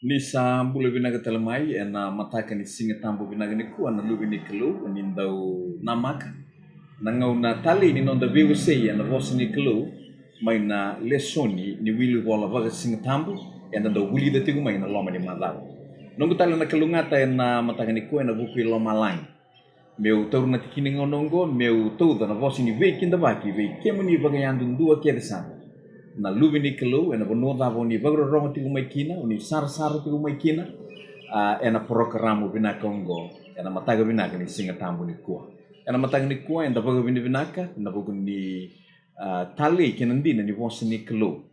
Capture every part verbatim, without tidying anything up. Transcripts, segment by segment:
Ni sa bula vinaka tale mai ena mataka ni Siga Tabu vinaka nikua na luve ni Kalou, ni dau namaka na gauna talei ni noda veiwasei ena vosa ni Kalou mai na lesoni ni wilivola vakasigatabu eda dau vulica tiko mai na loma ni macawa. Noqu tale na kalougata ena mataka nikua ena vuku i lomalagi meu taura na tikina gauna oqo meu tauca na vosa ni veikidavaki vei kemuni vakayadudua kece sara. Na luve ni Kalou, ena vanua cava o ni vakarorogo tiko mai kina, o ni sarasara tiko mai kina, a, ena porokaramu vinaka oqo, ena mataka vinaka ni Siga Tabu nikua. Ena mataka nikua eda vakavinavinaka na vuku ni, a, talei kei na dina ni vosa ni Kalou.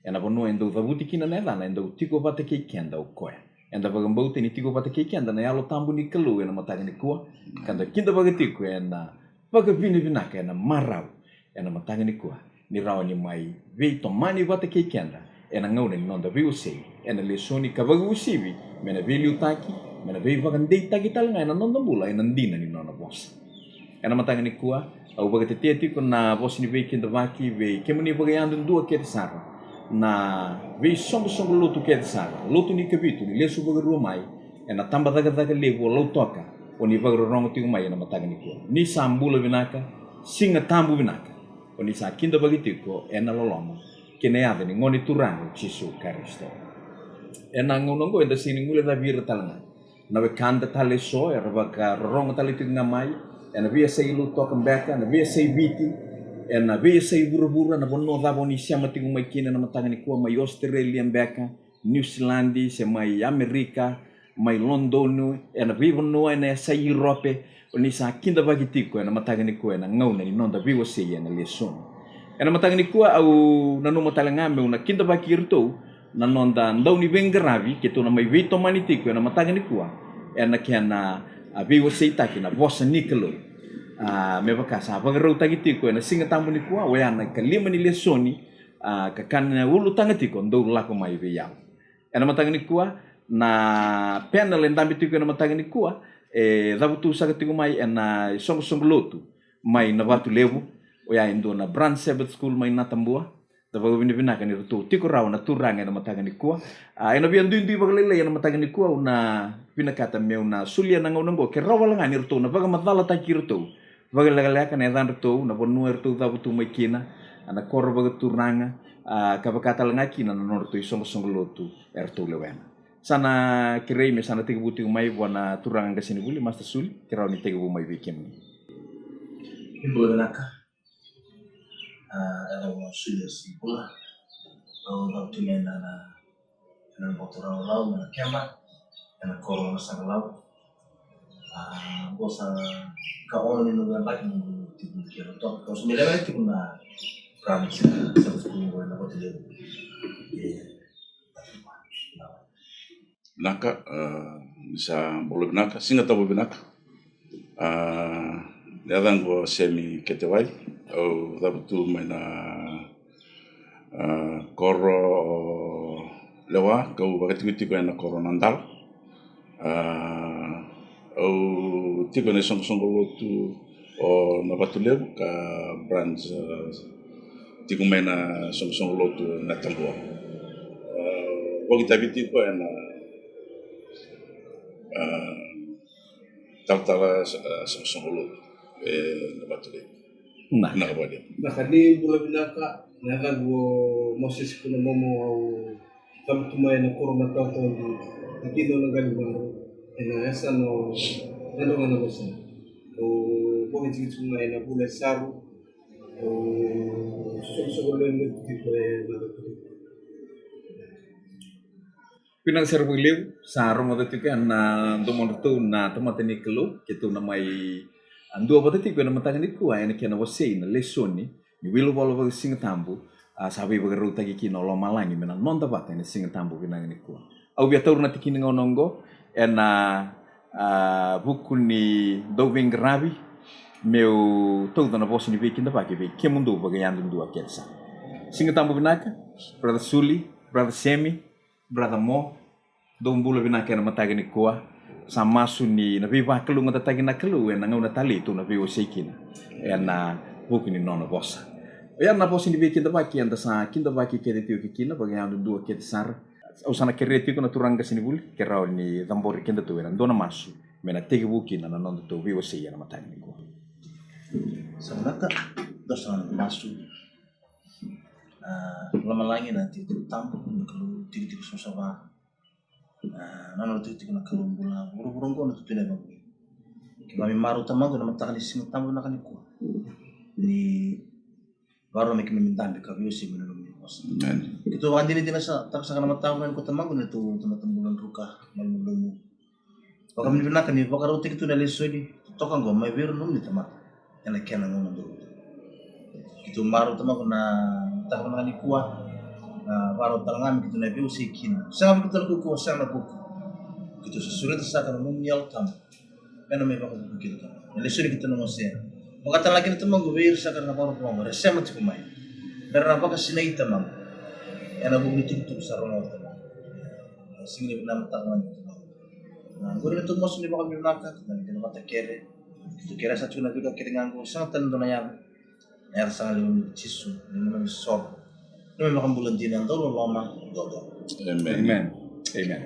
Ena vanua e dau cavuti kina na yacana, e dau tiko vata kei keda o koya. Eda vakabauta ni tiko vata kei keda na Yalo Tabu ni Kalou ena mataka nikua, ka da kidavaka tiko ena vakavinavinaka, ena marau ena mataka nikua ni rawa ni mai veitomani vata kei keda ena gauna ni noda veiwasei ena lesoni, ka vakauasivi me na veiliutaki, me na veivakadeitaki tale ga ena noda bula ena dina ni nona vosa. Ena mataka nikua au vakatetea tiko na vosa ni veikidavaki vei kemuni vakayadudua kece sara, na veisoqosoqo lotu kece sara, lotu ni Kavitu ni lesu vakarua mai ena tabacakacaka levu o Lautoka, o ni vakarorogo tiko mai ena mataka nikua. Ni sa bula vinaka, Siga Tabu vinaka, o ni sa kidavaki tiko ena loloma kei na yaca ni Gone Turaga o Jisu Karisito. Ena gauna oqo eda sega ni guilecavi ira tale ga na wekada tale eso era vakarorogo tale tiko ga mai ena veiyasai Lautoka beka, na veiyasai Viti, ena veiyasai vuravura, na vanua cava o ni sema tiko mai kina ena mataka nikua, mai Ositerelia beka, Niusiladi, se mai Amerika, mai Lodonu, ena veivanua ena yasai Iurope, o ni sa kidavaki tiko ena mataka nikua ena gauna ni noda veiwasei ena lesoni. Ena mataka nikua au nanuma tale ga meu na kidavaki iratou na noda dauniveiqaravi keitou na mai veitomani tiko ena mataka nikua ena kena, a, veiwaseitaki na vosa ni Kalou. A, me vaka sa vakarautaki tiko ena Siga Tabu nikua, oya na ikalima ni lesoni, a, ka kena ulutaga tiko, Dou Lako Mai Vei Au. Ena mataka nikua, na panel e dabe tiko ena mataka nikua e cavutu saka tiko mai ena isoqosoqo lotu mai Navatulevu, oya e dua na Branch Sabbath School mai Natabua. Da vakavinavinaka ni ratou tiko rawa na turaga ena mataka nikua. A, ena via duidui vakalailai ena mataka nikua, au na vinakata meu na solia na gauna oqo ke rawa wale ga ni ratou na vakamacalataki iratou vakalekaleka na yacadratou, na vanua eratou cavutu mai kina, a, na koro vakaturaga, a, ka vaka tale ga kina na nodratou isoqosoqo lotu eratou lewena. Sa na kerei me sa na tekivu tiko mai vua na turaga qasenivuli, Master Suli, ke rawa ni tekivu mai vei kemuni. Ni bula vinaka. A, e na vua Suli Sibula. Au cavutu mai na, na, ena boto rawarawa mai na Keba, ena koro na Saqalau. A, qo sa ka ono ni noqu yabaki noqu tiko mai kina toka. Au sa mai lewe tiko na province na Sabbath School qo ena Navatulevu. E, Vinaka, a, ni sa bula vinaka, Siga Tabu vinaka. A, na yacaqu o Semi Ketewai, au cavutu mai na, a, koro o Lewa, kau vakatikotiko ena koro Nadala. A, au tiko ena isoqosoqo lotu o Navatulevu ka branch, a, tiko mai na isoqosoqo lotu Natabua. A, vakaitavi tiko ena, a, talatala, a, isoqosoqo lotu e Navatulevu. Na. Vinaka vakalevu. Vinaka, ni bula vinaka, na yacaqu o Moses Kunamomo, au cavutu mai ena koro Matataobi, na kina o Naqalivaru, ena yasana o Nadroga Navasa. Au vakatikotiko mai ena vula e Saru, au soqosoqo lotu tiko e Navatulevu. Vinaka sara vakalevu, sa rogoca tiko ya na domodratou na tamata ni Kalou, keitou na mai, a, dua vata tiko ena mataka nikua ena kena wasei na lesoni ni wilivola vakasigatabu, a, sa veivakarautaki kina o lomalagi me na noda vata ena Sigatabu vinaka nikua. Au via taura na tikina gauna oqo ena, a, vuku ni dauveiqaravi, meu tauca na vosa ni veikidavaki vei kemudou vakayadudua kece sara. Sigatabu vinaka, Brother Suli, Brother Semi, Brother Mo, dou bula vinaka ena mataka nikua. Sa masu ni na veivakalougatataki na Kalou ena gauna talei tou na veiwasei kina ena vuku ni nona vosa. Oya na vosa ni veikidavaki eda sa kidavaki kece tiko kina vakayadudua kece sara. Au sa na kerea tiko na turaga qasenivuli ke rawa ni cabori kedatou ena dua na masu me na tekivu kina na nodatou veiwasei ena mataka nikua. Sa vinaka, dou sa na masu. A, lomalagi na tikotiko tabu, na Kalou tikotiko savasava. A, na nona tikotiko na Kalou bula vuravura oqo na tutuna e vavuni. Keimami marau Tamaqu ena mataka ni siga tabu vinaka nikua ni vakarau me keimami dabe ka veiwasei mai na nomuni vosa. Keitou vakadinadina sa takosaka na mataka vinaka nikua Tamaqu ni tou tamata bula druka malumalumu. Vakavinavinaka ni vakarautaki tu na lesoni totoka oqo mai vei ira na nomuni tamata ena kena gauna donu. Keitou marau Tamaqu na mataka vinaka nikua, na vakarau tale ga me keitou na veiwasei kina. Sega me keitou na kaukaua, sega na kaukaua. Keitou sa sureta saka na nomuni Yalo Tabu me na mai vakavuku kina Tamaqu. Na lesoni keitou na wasea, vaka tale ga kina Tamaqu vei ira saka na vakarau oqo era sema tiko mai, me ra na vakasinaiti Tamaqu ena vuku ni tukutuku sa rogoca Tamaqu. Siga ni vinaka mataka vinaka nikua. Na qori na tou masu ni vakavinavinaka, na kena vata kere. Tou kere sa tiko na veika kece ga oqo, sega tale dua na yavu. Na yaca sara levu ni Jisu, na neimami isoro, neimami vakabula dina, dauloloma, dodonu. Amen. Amen. Amen.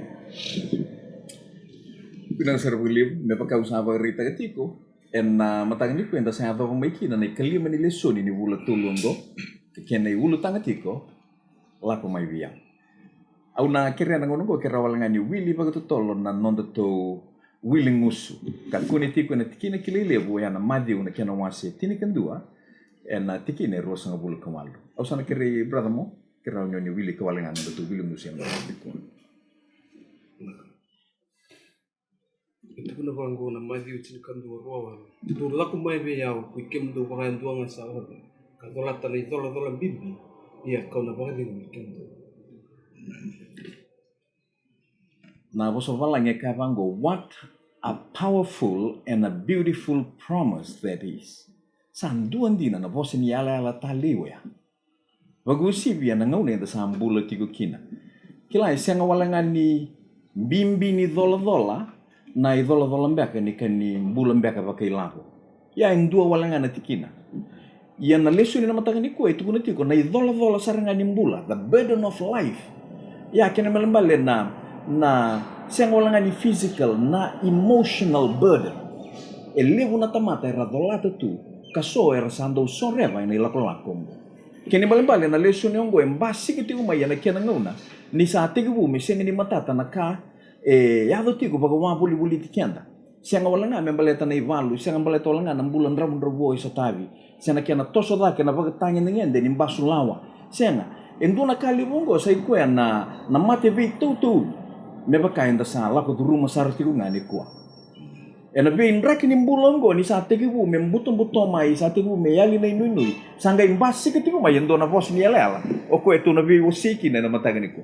Vinaka sara vakalevu, me vaka au sa vakaraitaka tiko, ena mataka nikua eda sa yacova mai kina na ikalima ni lesoni ni vula tolu oqo, ka kena iulutaga tiko, Lako Mai Vei Au. Au na kerea na gauna oqo ke rawa wale ga ni wili vakatotolo na nodatou wili gusu ka kune tiko ena tikina kilai levu, oya na Maciu na kena wase tinikadua, ena tikina e ruasagavulu ka walu. Au sa na kerei brother Mo ke rawa ni o ni wilika wale ga na nodatou wili gusu ena mataka nikua. E tukuna vaqo na Maciu tinikadua, rua walu: Dou lako mai vei au, koi kemudou vakayadua ga sa oca ka colata na icolacola bibi, ia kau na vakacegui kemudou. Na vosa valagi e kaya vaqo, what a powerful and a beautiful promise that is. Sa dua dina na vosa ni yalayala talei oya. Vakauasivi ena gauna eda sa bula tiko kina. Kila, e sega wale ga ni bibi ni colacola na icolacola beka ni ka ni bula beka vakailavo. Ia e dua wale ga na tikina. Ia na lesoni na mataka nikua e tukuna tiko na icolacola sara ga ni bula, the burden of life. Ia kena ibalebale na, na sega wale ga ni physical, na emotional burden. E levu na tamata era colata tu, ka so era sa dau soreva ena ilakolako oqo. Kena ibalebale na lesoni oqo e basika tiko mai ena kena gauna ni sa tekivu me sega ni matata na ka e yaco tiko vakawavolivoliti keda. Sega wale ga me baleta na ivalu, sega baleta wale ga na bula dravudravua e sotavi, se na kena toso cake na vakatagedegede ni basu lawa. Sega, e dua na ka levu oqo sa i koya na, na mate veitautauvata, me vaka eda sa lako curuma sara tiko ga nikua. Ena veidraki ni bula oqo ni sa tekivu me butobuto mai, sa tekivu me yali na inuinui, sa qai basika tiko mai e dua na vosa ni yalayala o koya tou na veiwasei kina ena mataka nikua.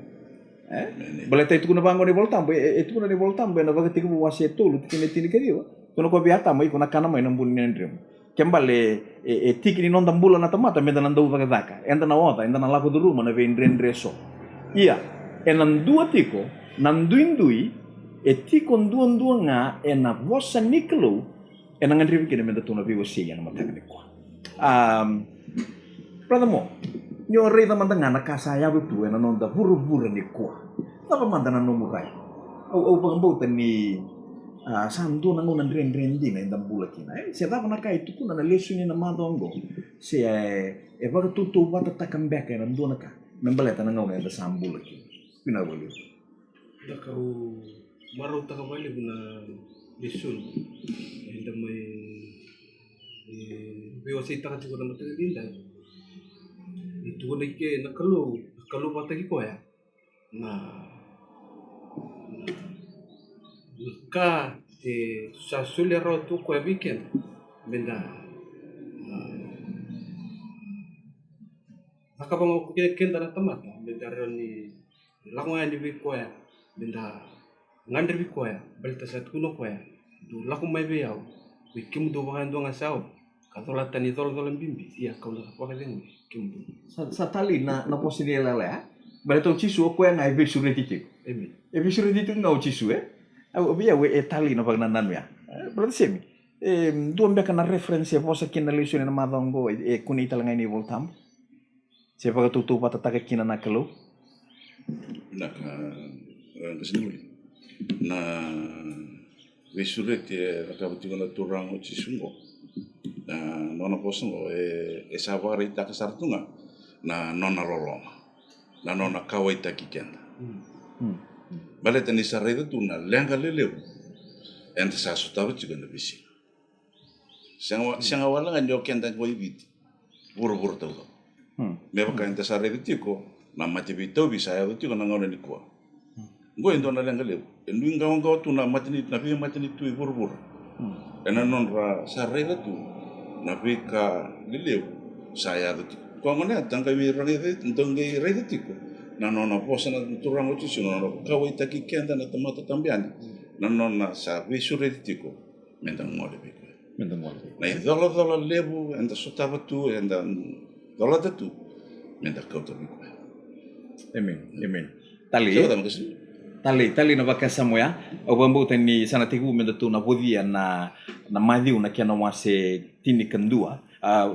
E? Baleta e tukuna vaqo na iVolatabu, e, e tukuna na iVolatabu ena Vakatekivu wase e tolu, tikina e tinikaciwa: Tukuna ko vei Atama, iko na kana mai na bulu ni dremu. Ke bale e, e tiki ni noda bula na tamata meda na dau cakacaka, eda na oca, eda na lako curuma na veidredre eso. Ia, ena dua tiko na duidui e tiko duadua ga ena vosa ni Kalou, ena gadrevi kina meda tou na veiwasei ena mataka nikua. Um, brother Mo, ni o raica mada ga na ka sa yaco tu ena noda vuravura nikua, cava mada na nomu rai? Au, au vakabauta ni, a, sa dua na gauna dredre dina eda bula kina, e? Se cava na ka e tukuna na lesoni na macawa oqo, se e, e vakatautauvatataka beka ena dua na ka me baleta na gauna eda sa bula kina? Vinaka vakalevu. Da kau marautaka vakalevu na lesoni eda mai, e, veiwaseitaka tiko na mataka edaidai. E tukuna i ke na Kalou, na Kalou vakataki koya na, na ka e sa solia rawa tu o koya vei keda meda, a, cakava ga o ke-, keda na tamata meda rawa ni lako yani vei koya, meda gadrevi koya, baleta sa tukuna o koya: Dou lako mai vei au, koi kemudou vakayadua ga sa oca ka colata na icolacola bibi, ia kau na vakacegui kemudou. Sa, sa talei na, na vosa ni yalayala ya. Baleta o Jisu o koya ga e veisureti tiko. Amen. E veisureti tiko ga o Jisu, e? Au, vei au e, e talei na vakanananu ya. E, brother Semi, e, dua beka na reference e vosa kina na lesoni na macawa oqo, e, e kunei tale ga ena iVolatabu, se vakatautauvatataka kina na Kalou? Vinaka, e, qasenivuli. Na veisureti e cakava tiko na Turaga o Jisu qo, na nona vosa qo e, e sa vakaraitaka sara tu ga na nona loloma, na nona kauwaitaki keda. Baleta ni sa raica tu na leqa lelevu eda sa sotava tiko ena veisiga. Sega wa-, sega wale ga ni o keda qo i Viti, vuravura taucoko. Me vaka eda sa raica tiko na mate veitauvi sa yaco tiko na gauna nikua. Qo e dua na leqa levu. E dui qawaqawa tu na matanitu, na veimatanitu e vuravura ena nodra sa raica tu na veika lelevu sa yaco tiko. Koya gona ya da qai vei raica, da qai raica tiko na nona vosa na Turaga o Jisu, na nona kauwaitaki keda na tamata tabu yani, na nona sa veisureti tiko me da gole vei koya. Me da gole vei koya. Na icolacola levu eda sotava tu, eda colata tu, me da kauta vei koya. Amen. Amen. Talei. Sa vata, Makasi? Talei, talei na vakasama oya. Au vakabauta ni sa na tekivu me datou na vocia na, na Maciu na kena wase tinikadua. A,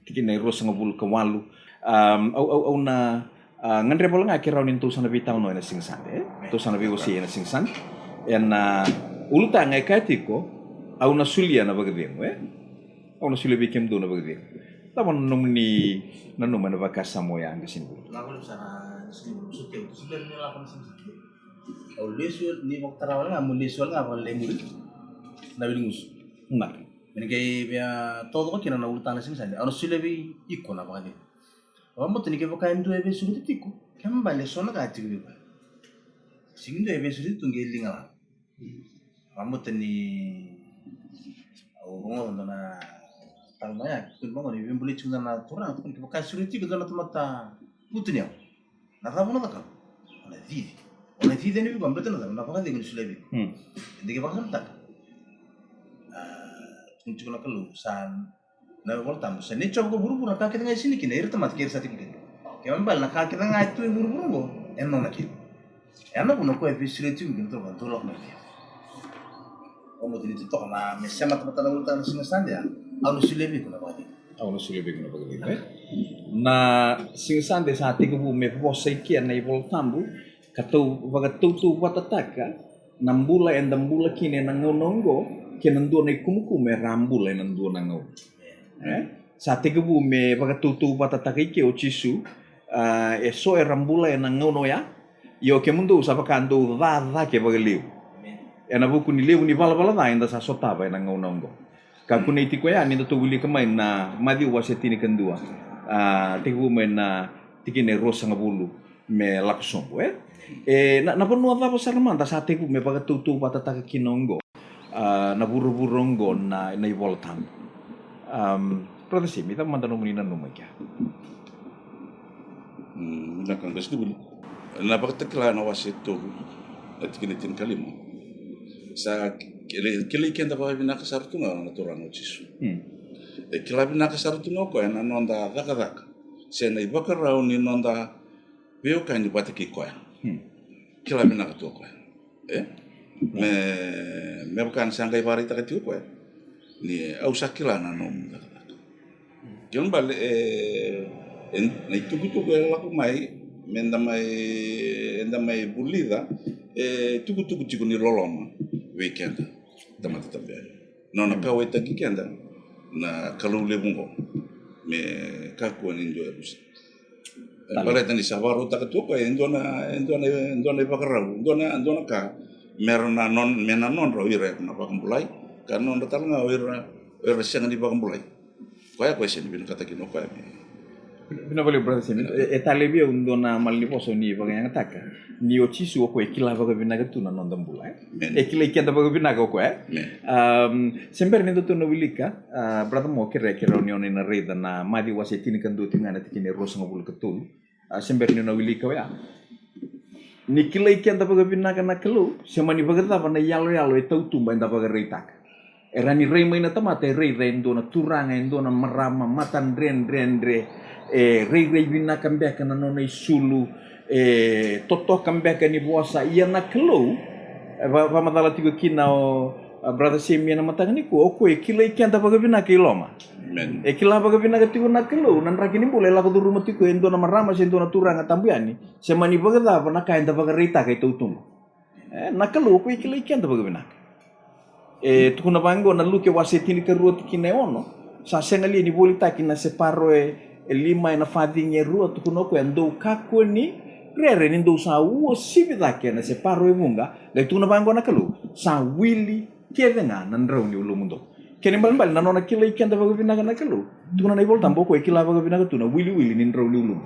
tikina e ruasagavulu ka walu. Am, au, au, au na, a, gadreva wale ga ke rawa ni tou sa na veitalanoa ena siga Sade, e? Tou sa na veiwasei ena siga Sade. Ena ulutaga e kaya tiko, au na solia na vakacegu, e? Au na solia vei kemudou na vakacegu. Cava na nomuni nanuma ena vakasama oya, qasenivuli? Na vale sa na, qasenivuli, sa teu, sa teu ni lako na siga Sade. Au lesu, ni vakatara wale ga, mo lesu wale ga, vale muri na wiligusu. Na. Me ni qai via taucoko kina na ulutaga na siga Sade, au na solia vei iko na vakacegu. Au vakabauta ni kevaka e dua e veisureti tiko, kena ibalebale e so na ka e tiko vei koya. Sega ni dua e veisureti tu qai liga lala. Au vakabauta ni au rogoca dua na taro mai ya, tukuni vaqo ni veibolei tiko dua na turaga, tukuni kevaka e sureti tiko dua na tamata vutuniyau. Na cava o na cakava? O na cici. O na cici yani vei koya baleta na cava? Na vakacegu ni solia vei iko. Hmm. E dua ke vakasamataka. A, tukuna tiko na Kalou sa, na iVola Tabu, sa nei Jiova ko vuravura na ka kece ga e sega ni kina, ira tamata kei ira sa tiko kina. Kena ibalebale na ka kece ga e tu e vuravura oqo e nona kina. E na vuna o koya e veisureti tiko kina, toka dou lako mai kina. Au mata ni totoka na me sema tamata na ulutaga na siga Sade ya. Au na solia vei iko na vakacegu. Au na solia vei iko na vakacegu, e? Na siga Sade sa tekivu me vosa i kea na iVola Tabu, ka tou vakatautauvatataka na bula eda bula kina ena gauna oqo kei na dua na ikumukumu era a bula ena dua na gauna. E? Sa tekivu me vakatautauvatataka i kea o Jisu, a, e so era bula ena gauna oya, ia o kemudou sa vaka dou ca cake vakalevu. Ena vuku ni levu ni valavala ca eda sa sotava ena gauna oqo. Ka kunei tiko ya ni datou wilika mai na Maciu wase tinikadua, a, tekivu mai na tikina e ruasagavulu me lako sobu, e? E, na, na vanua cava sara mada sa tekivu me vakatautauvatataka kina oqo, a, na vuravura oqo na, na iVola Tabu? Am, Brother Simi, cava mada nomuni nanuma i kea? Mm, vinaka, qasenivuli. Na Vakatakila na wase tolu, na tikina tinikalima. Sa kilai, kilai keda vakavinaka sara tu ga na Turaga o Jisu. Hmm. E kila vinaka sara tu ga o koya na noda cakacaka se na ivakarau ni noda veiwekani vata kei koya. Hmm. Kila vinaka tu o koya. E? Me, me vaka ni sa qai vakaraitaka tiko o koya ni au sa kila na nomu cakacaka. Kena ibalebale, e, e, na itukutuku e lako mai, me da mai, eda mai vulica, e tukutuku tiko ni loloma vei keda, tamata tabu yani. Nona kauwaitaki keda na Kalou levu oqo me kakua ni dua e rusa. E, baleta ni sa vakarautaka tu o koya e dua na, e dua na, e dua na ivakarau, dua na, dua na ka me ra na non-, me na nodra o ira era na vakabulai, ka nodra tale ga o ira, o ira sega ni vakabulai. Koya, koya e sega ni vinakata kina o koya me. Vinaka vakalevu, Brother Simi. E, e talei vei au dua na malanivosa ni vakayagataka ni o Jisu o koya e kila vakavinaka tu na noda bula, e? Amen. E kilai keda vakavinaka o koya, e? Amen. Am, se bera ni datou na wilika, a, Brother Mo, kerea, kerea ni o na raica na Maciu wase tinikadua tiko ga na tikina e ruasagavulu ka tolu. A, se bera ni o na wilika oya. Ni kilai keda vakavinaka na Kalou, se mani vakacava na iyaloyalo e tautuba eda vakaraitaka. E rawa ni rai mai na tamata e raica e dua na turaga, e dua na marama matadredredre, e rairai vinaka beka na nona isulu, e totoka beka ni vosa, ia na Kalou, e va-, vakamacala tiko kina o, A brother Semi, ena mataka nikua, o koya e kilai keda vakavinaka i loma. Amen. E kila vakavinaka tiko na Kalou na draki ni bula e lako curuma tiko e dua na marama se dua na turaga tabu yani, se mani vakacava na ka eda vakaraitaka e tautuba. E, na Kalou o koya e kilai keda vakavinaka. E tukuna vaqo na Luke wase tinikarua tikina e ono: Sa sega li ni volitaki na separo e lima ena facigi e rua? Tukuna o koya, dou kakua ni rere ni dou sa uasivi cake ena separo e vuqa. Qai tukuna vaqo na Kalou, sa wili kece ga na drau ni ulumudou. Kena ibalebale na nona kilai keda vakavinaka na Kalou. Tukuna na iVolatabu o koya e kila vakavinaka tu na wiliwili ni drau ni ulumu.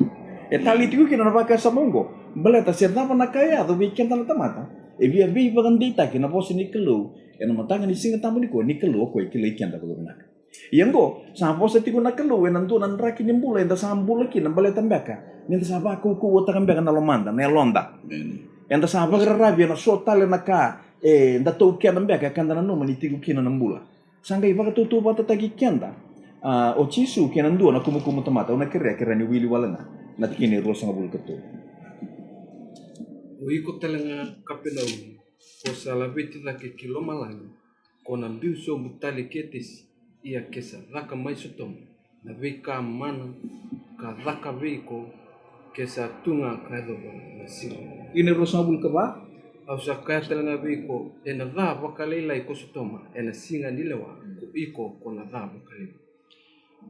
E talei tiko kina na vakasama oqo, baleta se cava na ka e yaco vei keda na tamata, e via veivakadeitaki na vosa ni Kalou ena mataka ni Siga Tabu nikua, ni Kalou o koya e kilai keda vakavinaka. Ia oqo, sa vosa tiko na Kalou ena dua na draki ni bula eda sa bula kina, baleta beka ni da sa vakaukauwataka beka na lomada, na yaloda. Amen. Eda sa vakararavi ena so tale na ka, e, da taukena beka ka da nanuma ni tiko kina na bula. Sa qai vakatautauvatataki keda, a, o Jisu kei na dua na kumukumu tamata. Au na kerea ke rawa ni wili wale ga na tikina e ruasagavulu ka tolu. O iko tale ga Kapenaumi, ko sa laveti cake ki lomalagi, ko na biu sobu tale ki Etesi, ia ke sa caka mai Sotoma na veika mana ka caka vei iko, ke sa tu ga ka yacova na siga. Ina ruasagavulu ka va. Au sa kaya tale ga vei iko, ena ca vakalailai ko Sotoma ena siga ni lewa, ko iko ko na ca vakalevu.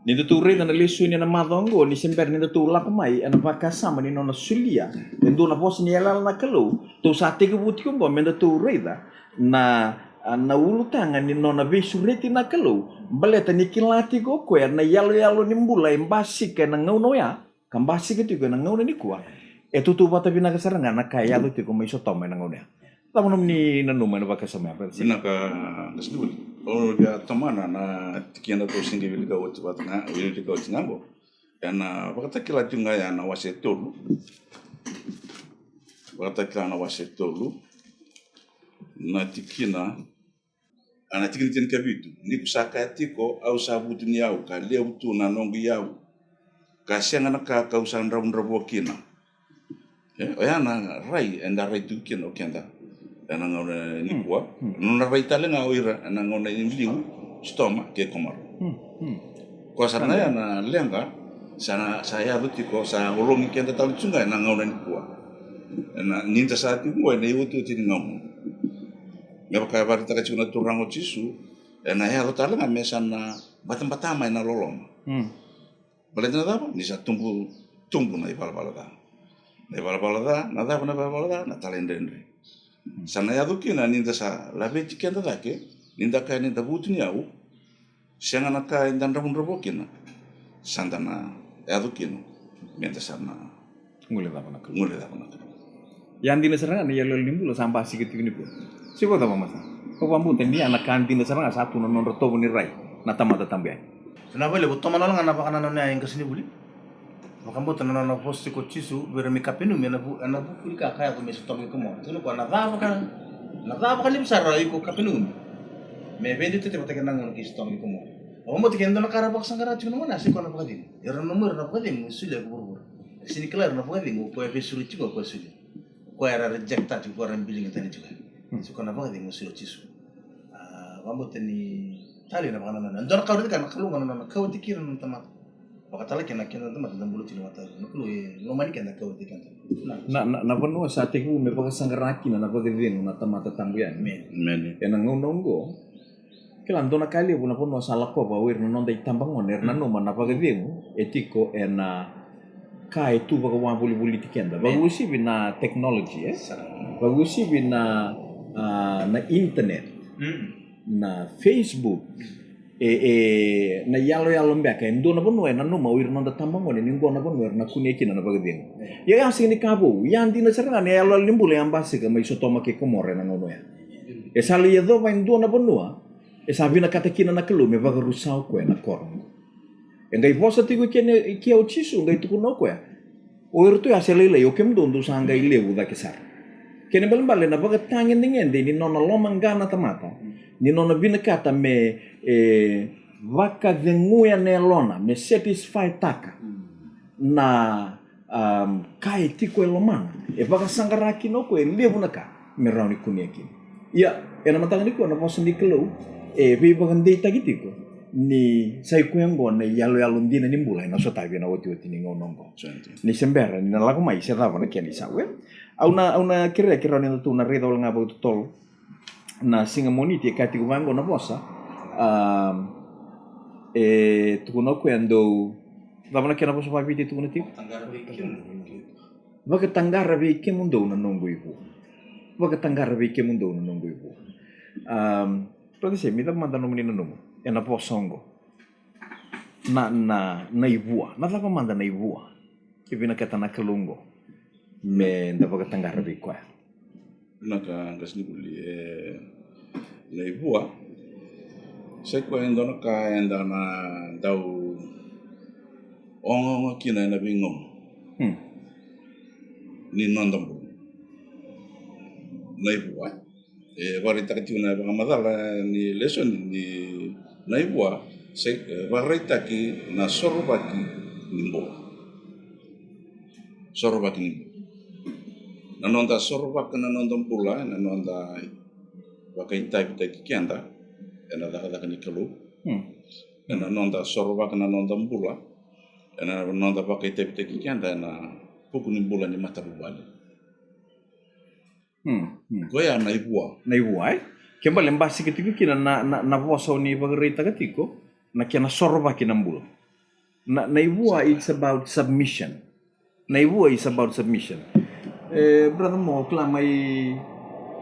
Ni datou raica na lesoni ena macawa oqo, ni se bera ni datou lako mai ena vakasama ni nona solia e dua na vosa ni yalayala na Kalou, tou sa tekivu tiko oqo me datou raica na, a, na ulutaga ni nona veisureti na Kalou, baleta ni kila tiko o koya na yaloyalo ni bula e basika ena gauna oya, ka basika tiko ena gauna nikua. E tautauvata vinaka sara ga na ka e yaco tiko mai Sotoma ena gauna oya. Cava nomuni nanuma ena vakasama ya, brother? Vinaka, qasenivuli. O via tomana na tikina tou se qai wilika oti vata ga, wilika oti ga qo. Ena Vakatakila tiko ga ya na wase tolu. Vakatakila na wase tolu. Na tikina, a, na tikina tinikavitu. Ni ko sa kaya tiko, au sa vutuniyau, ka levu tu na noqu iyau, ka sega na ka kau sa dravudravua kina. E, oya na rai eda rai tu kina o keda ena gauna nikua. Nona rai tale ga o ira ena gauna ni liu, Sotoma kei Komoro. Koya sara ga ya na leqa sa, sa yaco tiko, sa ologi keda tale tu ga ena gauna nikua. Ena, ni da sa tiko qo ena iotioti ni gauna. Me vaka e vakaraitaka tiko na Turaga o Jisu, ena yaco tale ga me sa na batabata mai na loloma. Baleta na cava? Ni sa tubu, tubu na ivalavala ca. Na ivalavala ca, na cava na ivalavala ca? Na talaidredre. Sa na yaco kina ni da sa laveti keda cake, ni da kaya ni da vutuniyau, sega na ka eda dravudravua kina, sa da na yaco kina me da sa na guilecava na Kalou. Guilecava na Kalou. Ya dina sara ga na iyaloyalo ni bula sa basika tiko nikua. Se vakacava, Masta? Au vakabauta ni ya na ka dina sara ga sa tu na nodra tovo ni rai na tamata tabu yani. Sa na vakalevu, tomana ga na vakanananu ya, qasenivuli. Vakabauta na nona vosa tiko o Jisu vei ira mai Kapenumi, ena vu, ena vukuli ka ka yaco mai Sotoma kei Komoro. Tukuna o koya, na ca vaka, na ca vakalevu sara o iko Kapenumi, me veiduiduitaki vata kei na gauna kei Sotoma kei Komoro. Vakabauta ke dua na ka era vakasaqara tiko na gauna ya, sa i koya na vakacegu. Era nanuma o ira na vakacegu e solia ko vuravura. Era sega ni kila o ira na vakacegu o koya e veisureti tiko, o koya e solia. Koya era reject tiko, koya era biligi tani tiko. Sa i koya na vakacegu e solia o Jisu. A, vakabauta ni talei na vakanananu. E dua na ka au raica, na Kalou ga na nona kauti kina na nona tamata. Vakatale kina na keda na tamata da bula tiko ena mataka. Na Kalou e lomani keda, kauti keda. Na, na, na vanua sa tekivu me vakasaqara kina na vakacegu na tamata tabu yani. Amen. Amen. Ena gauna oqo, kila, dua na ka levu na vanua sa lakova o ira na noda itabagone, era nanuma na vakacegu e tiko ena ka e tu vakawavolivoliti keda. Amen. Vakauasivi na technology, e? Sa. Vakauasivi na, a, na internet, na Facebook, e, e, na iyaloyalo beka. E dua na vanua e nanuma o ira na noda tabagone ni qo na vanua era na kunea kina na vakacegu. Ia ya sega ni ka vou, ya dina sara ga na iyaloyalo ni bula ya basika mai Sotoma kei Komoro ena gauna oya. E sa lai yacova e dua na vanua e sa vinakata kina na Kalou me vakarusa o koya na koro. E qai vosa tiko kina, kina o Jisu, qai tukuna o koya, o iratou ya se lailai, o kemudou dou sa qai levu cake sara. Kena ibalebale na vakatagedegede ni nona lomaqa na tamata, ni nona vinakata me, e, vakaceguya na yalona, me satisfy-taka na, um, ka e tiko e lomana. E vakasaqara kina o koya e levu na ka me rawa ni kunea kina. Ia, Ena mataka nikua na vosa ni Kalou e veivakadeitaki tiko ni sa i koya oqo na iyaloyalo dina ni bula ena sotavi ena otioti ni gauna oqo. Ni se bera ni na lako mai se cava na kena isau, e? Au na, au na kerea, kerea ni datou na raica wale ga vakatotolo na siga Moniti e ka tiko vaqo na vosa. A, e tukuna o koya dou, cava na kena vosa vakaviti e tukuna tiko? Vakataqara vei kemudou na noqu ivua. Vakataqara vei kemudou na noqu ivua. Um, Brother Semi, cava mada nomuni nanuma ena vosa oqo? Na, na, na ivua. Na cava mada na ivua e vinakata na Kalou oqo me da vakataqara vei koya? Na ka qase ni vuli, e, na ivua, sa i koya e dua na ka eda na dau ogaoga kina ena veigauna ni noda bula. Na ivua, e vakaraitaka tiko na vakamacala ni lesoni ni na ivua, sa i, e, vakaraitaki na sorovaki ni bula. Sorovaki ni bula. Na noda sorovaka na noda bula ena noda vakaitavitaki keda ena cakacaka ni Kalou. Ena noda sorovaka na noda bula ena noda vakaitavitaki keda ena vuku ni bula ni matavuvale. Koya na ivua. Na ivua, e? Ke bale basika tiko kina na, na, na vosa o ni vakaraitaka tiko na kena sorovaki na bula. Na, na ivua, it's about submission. Na ivua is about submission. E, brother Mo, kila mai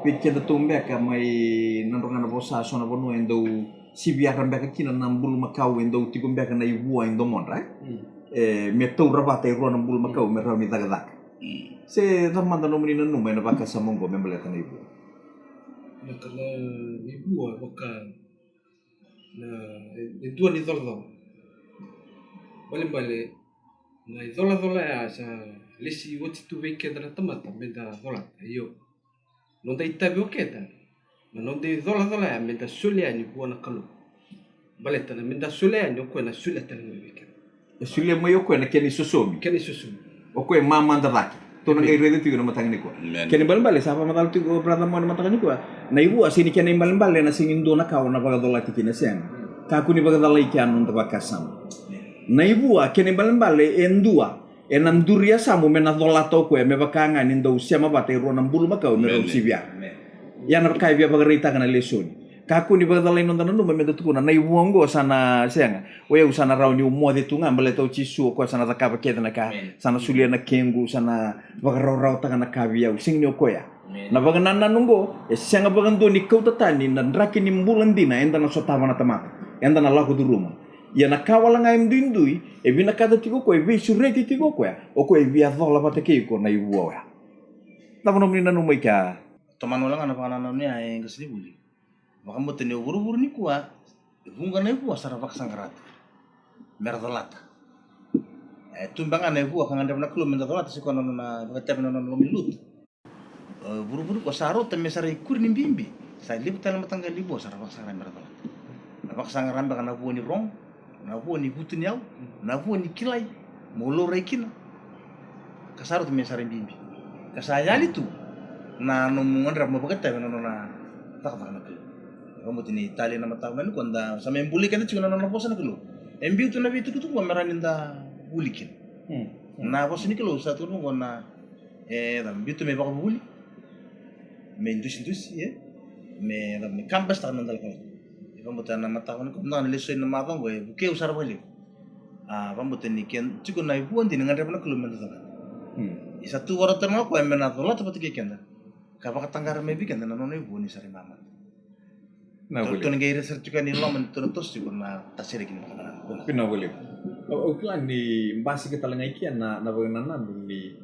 vei kedatou beka mai na droga na vosa, so na vanua e dau sivia beka kina na bulumakau, e dau tiko beka na ivua e domodra, e? E, me taura vata e rua na bulumakau me rawa ni cakacaka. Se cava mada nomuni nanuma ena vakasama oqo me baleta na ivua? Na ka na ivua vaka na, e, e dua ni colacola. Balebale na icolacola ya sa lesi oti tu vei keda na tamata me da colata, io. Noda itavi o keda na noda icolacola ya me da solia yani vua na Kalou. Baleta na me da solia yani o koya na solia tale mai vei keda. E solia mai o koya na kena isosomi. Kena isosomi. O koya e mamada cake. Tou na qai raica tiko na mataka nikua. Kena ibalebale sa vakamacala tiko o brother Mo na mataka nikua. Na ivua sega ni kena ibalebale ena sega ni dua na ka o na vakacolati kina, sega. Kakua ni vakacalai kea na noda vakasama. Na ivua kena ibalebale e dua ena duri yasamu me na colata o koya me vaka ga ni dau sema vata e rua na bulumakau me rau sivia. Ia na ka e via vakaraitaka na lesoni. Kakua ni vakacalai noda nanuma me da tukuna na ivua oqo sa na sega. O yau sa na rawa niu moce tu ga baleta o Jisu o koya sa na cakava kece na ka. Sa na solia na kequ, sa na vakarawarawataka na ka vei au. Sega ni o koya. Na vakanananu oqo e sega vakadua ni kauta tani na draki ni bula dina eda na sotava na tamata. Eda na lako curuma. Ia na ka wale ga e duidui e vinakata tiko o koya, e veisureti tiko o koya, o koya e via cola vata kei iko na ivua oya. Cava nomuni nanuma i kea? Tomana wale ga na vakanananu ya e qasenivuli. Vakabauta ni o vuravura nikua e vuqa na ivua sa ra vakasaqara tu me ra colata. E tu beka ga na ivua ka gadreva na Kalou me da colata, se koya na nona vakaitavi na nona loma ni lotu. E, vuravura nikua sa rauta me sa ra ikuri ni bibi. Sa levu tale na mataqali ivua sa ra vakasaqara me ra colata. Na vakasaqara beka na vua ni rogo, na vua ni vutuniyau, na vua ni kilai mo laurai kina. Ka sa rauta me sa ra bibi. Ka sa yali tu na nomu gadreva mo vakaitavi na nona cakacaka na Kalou. Vakabauta ni tale na mataka vinaka nikua da sa mai buli keda tiko na nona vosa na Kalou. E biu tu na veitukutuku me rawa ni da vuli kina. Na vosa ni Kalou sa tukuna oqo na, e, da biu tu me vakavuli, me dusidusi, e, me, da me kabasitaka na noda lakolako. E vakabauta na mataka nikua, na lesoni na macawa oqo e vukei au sara vakalevu. A, vakabauta ni ke tiko na ivua dina e gadreva na Kalou me da colata. Isa tu varautana ga o koya me na colata vata kei keda ka vakataqara mai vei keda na nona ivua ni sa ra imamada. Na vuli. Tou na qai raica sara tiko yani loma ni tou na toso tiko na tasere kina vakanananu. Vinaka vakalevu. Au, au kila ni basika tale ga i kea na, na vakanananu ni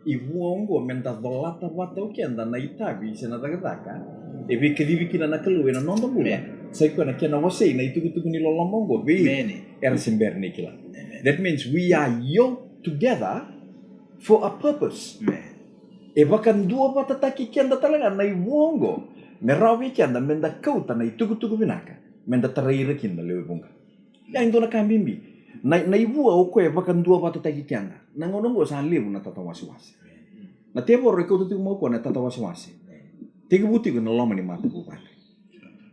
ivua oqo me da colata vata o keda na itavi se na cakacaka e veikacivi kina na Kalou ena noda bula. Sa i koya na kena wasei na itukutuku ni loloma oqo vei ira era se bera ni kila. That means we are yoked together for a purpose. E vakaduavatataki keda tale ga na ivua oqo me rawa vei keda me da kauta na itukutuku vinaka me da tarai ira kina na lewe vuqa. Ia e dua na ka bibi, na, na ivua o koya e vakaduavatataki keda. Na gauna oqo sa levu na tatawasewase. Na tevoro e kauta tiko mai o koya na tatawasewase. Tekivu tiko ena loma ni matavuvale.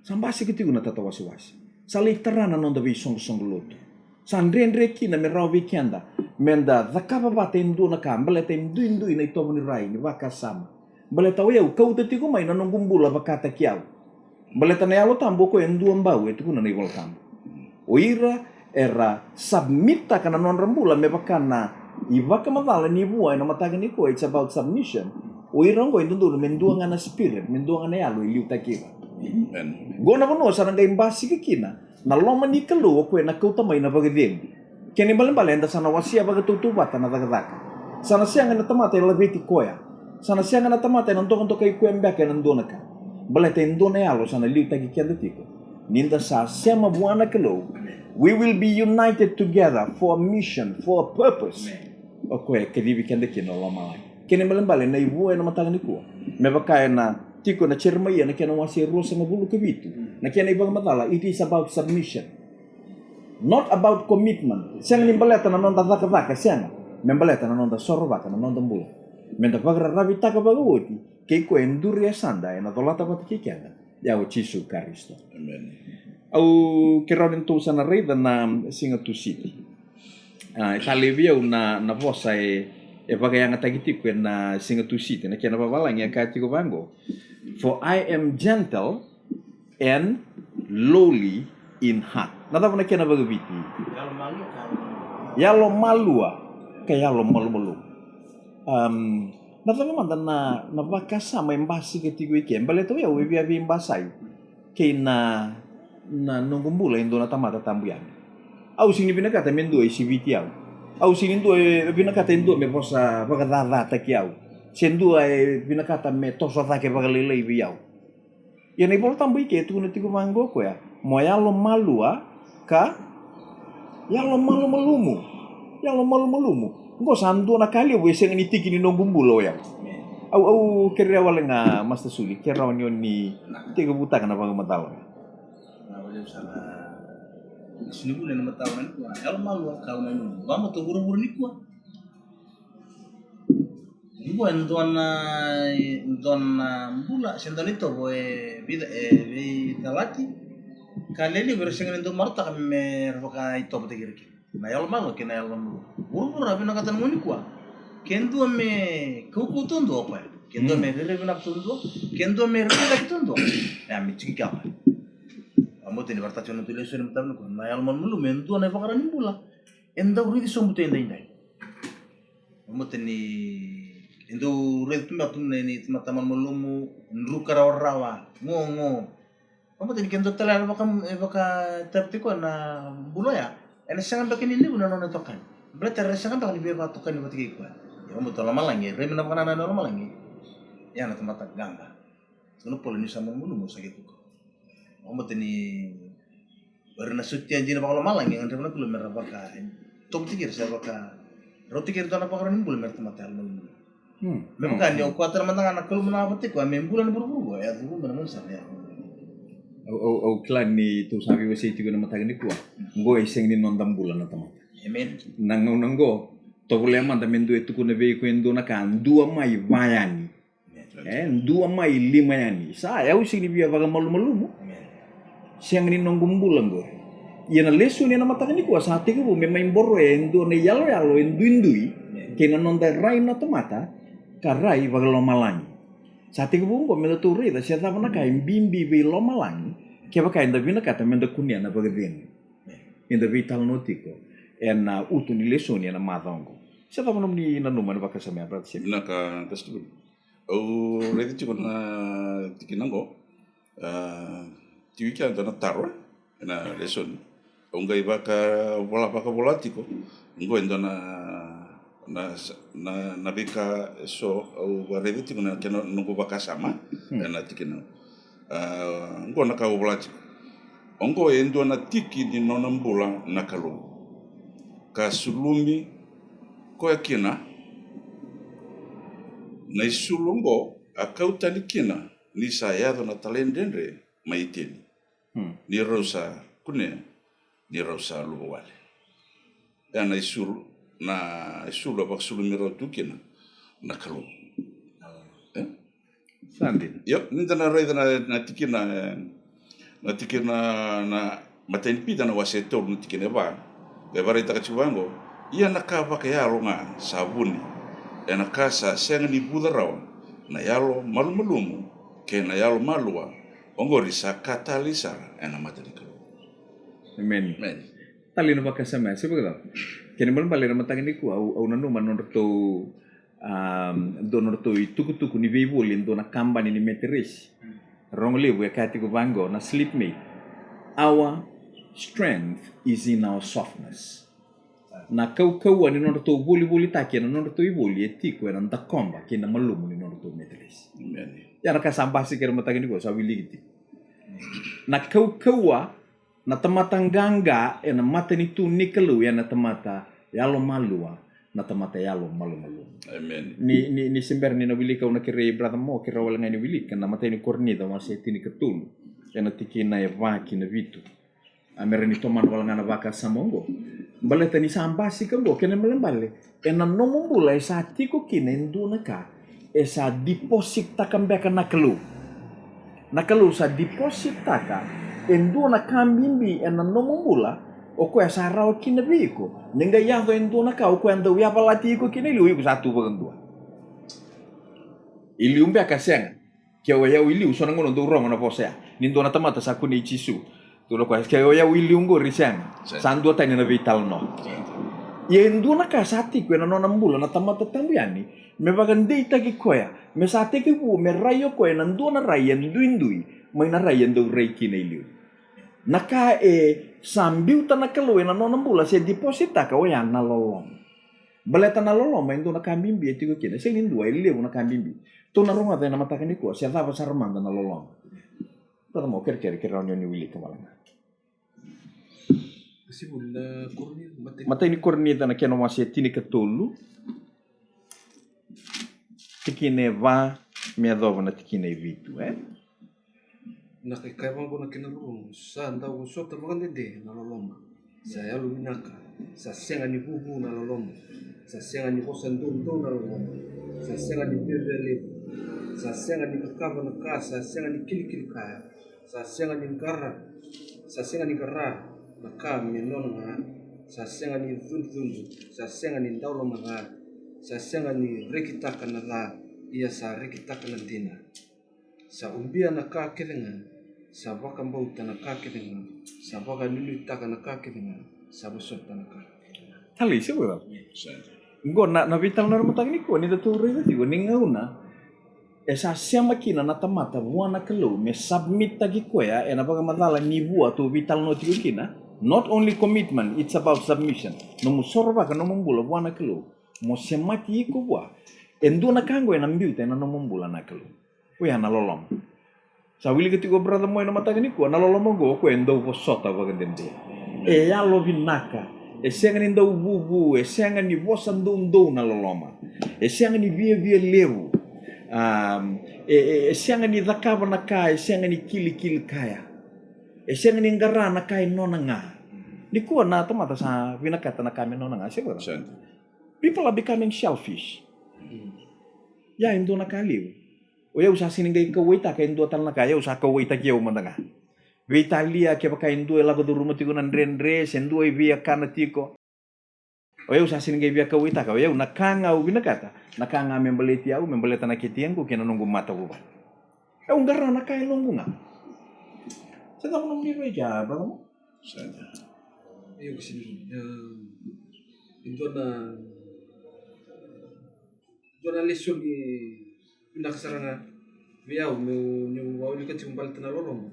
Sa basika tiko na tatawasewase. Sa lai tara na noda veisoqosoqo lotu. Sa dredre kina me rawa vei keda meda cakava vata e dua na ka, baleta e duidui na itovo ni rai ni vakasama. Baleta o yau kauta tiko mai na noqu bula vakataki au. Baleta na Yalo Tabu o koya e dua bau, e tukuna na iVola Tabu. O ira era submit-taka na nodra bula me vaka na ivakamacala ni vua ena mataka nikua, it's about submission. O ira oqo e dodonu me dua ga na spirit, me dua ga na yalo e liutaki ira. Amen. Qo na vanua sa na qai basika kina na loma ni Kalou, o koya na kauta mai na vakacegu. Kena ibalebale eda sa na wasea vakatautauvata na cakacaka. Sa na sega na tamata e laveti koya. Sa na sega na tamata ena dokadokai koya beka ena dua na ka. Baleta e dua na yalo sa na liutaki keda tiko. Ni da sa sema vua na Kalou, we will be united together for a mission, for a purpose. O koya e kacivi keda kina o lomalagi. Kena ibalebale na ivua ena mataka nikua, me vaka ena tiko na Jeremaia na kena wase e ruasagavulu ka vitu, na kena ivakamacala, it is about submission. Not about commitment. Sega ni baleta na noda cakacaka, sega. Me baleta na noda sorovaka na noda bula. Meda vakararavitaka vakaoti kei koya e duri e yasada, ena colata vata kei keda, ya o Jisu Karisito. Amen. Au kerea ni tou sa na raica na Siga Tusiti. A, e talei vei au na, na vosa e, e vakayagataki tiko ena Siga Tusiti, na kena vavalagi e kaya tiko vaqo: "For I am gentle and lowly in heart." Na cava na kena vakaviti? Yalo malua ka yalo malumalumu. Am, na cava mada na, na vakasama e basika tiko i ke? Baleta o yau e via veibasai kei na, na noqu bula e dua na tamata tabu yani. Au sega ni vinakata me dua e siviti au. Au sega ni dua e vinakata e dua me vosa vakacacataki au, se dua e vinakata me toso cake vakalailai vei au. Ia na iVola Tabu i ke e tukuna tiko vaqo o koya: "Mo yalo malua ka yalo malumalumu." Yalo malumalumu. Qo sa dua na ka levu e sega ni tiki ni noqu bula o yau. Au, au kerea wale ga, Master Suli, ke rawa ni o ni tekivutaka na vakamacala. Na vale sa na sini vule na mataka nikua. Yalo malua ka yalo malumalumu. Vakamoto vuravura nikua. Nikua e dua na, e dua na bula se dua na itovo e vei, e veicalati. Ka levu era sega ni dau marautaka me ra vakaitovotaki ira kina. Na yalo malua kei na yalo malumalumu. Vuravura vinakata na gauna nikua, ke dua me kaukauwa taudua o koya, ke dua me rairai vinaka taudua, ke dua me rairai cake taudua, e a me tiki kava. Vakamoto ni vakaraitaka na noda lesoni mataka nikua, na yalo malumalumu e dua na ivakarau ni bula e dau raici sobu tu edaidai. Vakamoto ni e dau raici tu beka tu na, ni tamata malumalumu, druka rawarawa, gogo. Vakamoto ni ke dua tale era vaka, e vakatavi tiko na bula oya, ena sega beka ni levu na nona itokani. Baleta era sega beka ni veivakatokani vata kei koya. Ia vakamoto lomalagi, e rairai na vakanananu na lomalagi. Ia na tamata qaqa. Tukuna o Paula ni sa malumalumu sa qai tuka. Vakamoto ni o ira na sotia dina vakalomalagi, e gadreva na Kalou me ra vaka, e, tovotaki ira se vaka, rautaki ira dua na vakarau ni bula me ra tamata yalo malumalumu. Hmm. Me vaka ni o koya tale mada ga na Kalou mada ga vata tiko, a me bula na vuravura qo, e a cuva me na gaunisala ya. Au, au, au kila ni tou sa veiwasei tiko ena mataka nikua. Qo e sega ni noda bula na tamata. Amen. Na gauna qo, tovolea mada me dua e tukuna vei iko e dua na ka, dua mai va yani. E dua mai lima yani. Sa, e au sega ni via vakamalumalumu. Sega ni noqu bula qori. Ia na lesoni ena mataka nikua sa tekivu me mai boroya e dua na iyaloyalo e duidui kei na noda rai na tamata ka rai vakalomalagi. Sa tekivu oqo me datou raica se cava na ka e bibi vei lomalagi kevaka eda vinakata meda kunea na vakacegu. Eda veitalanoa tiko ena utu ni lesoni ena macawa oqo. Se cava nomuni nanuma ena vakasama ya, Brother Simi? Vinaka, Pastor. Au raica tiko na tikina oqo, a, tiko i kea e dua na taro ena lesoni. Au qai vakavola, vakavola tiko oqo e dua na, na, na, na veika eso au vakaraica tiko na kena noqu vakasama ena tikina. A, oqo na ka au vola tiko. Oqo e dua na tiki ni nona bula na Kalou ka sulumi koya kina. Na isulu oqo a kau tani kina ni sa yaco na talaidredre mai Iteni. Hmm. Ni rau sa kunea ni rau sa luvawale. E na isulu, na isulu a vakasulumi rau tu kina na Kalou. E? Sa dina. Io, ni da na raica na, na tikina, e, Na tikina na matai ni Pita na wase e tolu na tikina e va, e vakaraitaka tiko vaqo: Ia na ka vakayalo ga sa vuni, ena ka sa sega ni vuca rawa, na yalo malumalumu kei na yalo malua, oqori sa ka talei sara ena mata ni Kalou. Amen. Amen. Talei na vakasama ya, se vakacava? Kena ibalebale na mataka nikua, au, au nanuma nodratou, um, dua nodratou itukutuku ni veivoli e dua na kabani ni meteresi. Rogo levu e kaya tiko vaqo, na Sleepmate: Our strength is in our softness. Na kaukauwa ni nodratou volivolitaki ena nodratou ivoli e tiko ena dakoba kei na malumu ni nodratou meteresi. Amen. Ia na ka sa basika ena mataka nikua, sa wiliki tiko. Na kaukauwa na tamata qaqa ena matanitu ni Kalou, ia na tamata yalo malua, na tamata yalo malumalumu. Amen. Ni, ni, ni se bera ni na wilika, au na kerei brother Mo, kerea wale ga ni wilika na matai ni Korinica wase tinikatolu, ena tikina e va ki na vitu. A, me rawa ni tomana wale ga na vakasama oqo. Baleta ni sa basika oqo, kena ibalebale, ena nomu bula e sa tiko kina e dua na ka e sa deposit-taka beka na Kalou. Na Kalou sa deposit-taka e dua na ka bibi ena nomu bula, o koya sa rawa kina vei iko. Ni qai yaco e dua na ka o koya dau yavalati iko kina e liu, iko sa tu vakadua. E liu beka sega. Ke o yau e liu, so na gauna dau rogo na vosa ya ni dua na tamata sa kunei Jisu. Tukuna o koya, ke o yau e liu qori, sega. Sega. Sa duatani na veitalanoa. Sega. Ia e dua na ka sa tiko ena nona bula na tamata tabu yani, me vakadeitaki koya, me sa tekivu me rai o koya ena dua na rai e duidui mai na rai e dau rai kina e liu. Na ka e sa biuta na Kalou ena nona bula se deposit-taka, oya na loloma. Baleta na loloma e dua na ka bibi e tiko kina, sega ni dua, e levu na ka bibi. Tou na rogoca ena mataka nikua se cava sara mada na loloma. Brother Mo, kerekere, kerea ni o ni wilika wale ga. Matai ni Korinica na kena wase tinikatolu, tikina e va me yacova na tikina e vitu, e? Na ka e kaya vaqo na kena rurugu: Sa dau vosota vakadede na loloma. Sa yalovinaka, sa sega ni vuvu na loloma. Sa sega ni vosa doudou na loloma. Sa sega ni viavialevu. Sa sega ni kakava na ka, sa sega ni kilikili kaya. Sa sega ni qara, sa sega ni qara na ka me nona ga. Sa sega ni cudrucudru, sa sega ni dau loma ga. Sa sega ni rekitaka na ca, ia sa rekitaka na dina. Sa ubia na ka kece ga, sa vakabauta na ka kece ga, sa vakanuinuitaka na ka kece ga, sa vosota na ka kece ga. Talei, se vua. Oqo na, na veitalanoa ena mataka nikua, ni datou raica tiko ni gauna e sa sema kina na tamata vua na Kalou me submit-taki koya ena vakamacala ni vua tou veitalanoa tiko kina. Not only commitment, it's about submission. Nomu sorovaka nomu bula vua na Kalou, mo semati iko vua. E dua na ka oqo ena biuta ena nomu bula na Kalou. Oya na loloma. Sa wilika tiko o brother Mo ena mataka nikua, na loloma oqo o koya e dau vosota vakadede. E yalovinaka. E sega ni dau vuvu, e sega ni vosa doudou na loloma. E sega ni viavialevu. Um, e, e, e sega ni cakava na ka e sega ni kilikili kaya. E sega ni qara na ka e nona ga. Nikua na tamata sa vinakata na ka me nona ga, se vua. Sure. People are becoming selfish. Ia e dua na ka levu. O yau sa sega ni qai kauwaitaka e dua tale na ka, yau sa kauwaitaki au mada ga. Veitalia kevaka e dua e lako curuma tiko na dredre, se dua e via kana tiko, o yau sa sega ni qai via kauwaitaka. O yau na ka ga au vinakata, na ka ga me baleti au, me baleta na kete yaqu kei na noqu matavuvale. Au qara na ka e noqu ga. Sa cava na nomu rai kea, brother Mo? Sa. Io, ko sini. E dua na, dua na lesoni vinaka sara ga vei au meu, meu wilika tiko baleta na loloma.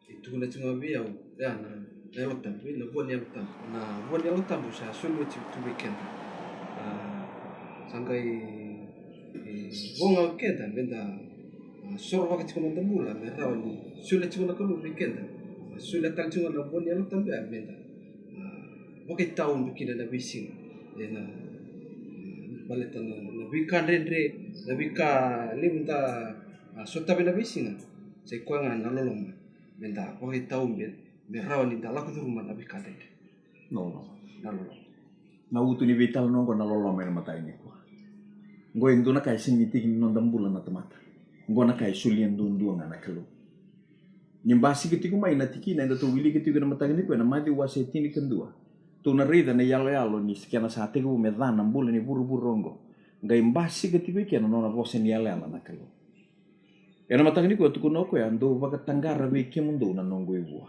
E tukuna tiko ga vei au ya na, na Yalo Tabu, na vua ni Yalo Tabu. Na vua ni Yalo Tabu sa soli tiko tu vei keda. A, sa qai, e, vo ga o keda meda, a, sorovaka tiko na noda bula me rawa ni solia tiko na Kalou vei keda. A, solia tale tiko ga na vua ni Yalo Tabu ya meda, a, vakaitaobi kina na veisiga. Ena, a, baleta na, na veika dredre, na veika levu da, a, sotavi na veisiga. Sa i koya ga na loloma meda vakaitaobi me rawa ni da lako curuma na veika dredre. Na loloma. Na loloma. Na utu ni veitalanoa oqo na loloma ena mataka nikua. Oqo e dua na ka e sega ni tiki ni noda bula na tamata. Oqo na ka e solia duadua ga na Kalou. Ni basika tiko mai na tikina eda tou wilika tiko ena mataka nikua, ena Maciu wase tinikadua. Tou na raica na iyaloyalo ni kena sa tekivu me ca na bula ni vuravura oqo, qai basika tiko i ke na nona vosa ni yalayala na Kalou. Ena mataka nikua tukuna o koya, dou vakataqara vei kemudou na noqu ivua.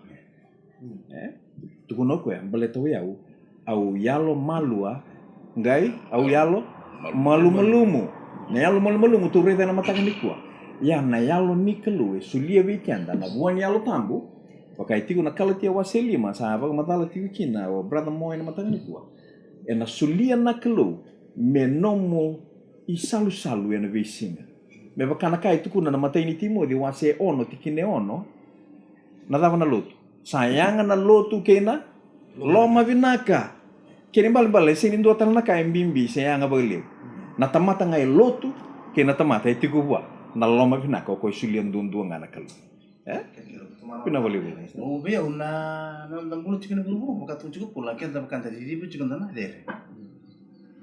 E? Tukuna o koya, baleta o i au, au yalo malua, qai au yalo malumalumu. Na yalo malumalumu tou raica ena mataka nikua, ia na Yalo ni Kalou e solia vei keda na vua ni Yalo Tabu. Vaka e tiko na Kalatia wase lima, sa vakamacala tiko kina o Brother Mo ena mataka nikua, ena solia na Kalou me nomu isalusalu ena veisiga. Me vaka na ka e tukuna na imatai ni Timoci wase ono tikina e ono. Na cava na lotu? Sa yaga na lotu kei na loma vinaka. Kena ibalebale e sega ni dua tale na ka e bibi se yaga vakalevu. Na tamata ga e lotu kei na tamata e tiko vua na loma vinaka, o koya e solia duadua ga na Kalou. E? Vinaka vakalevu. Au vei au na, na, na bula tiko ena vuravura, vaka tukuna tiko o Paula, keda vaka da ciciva tiko da na cere.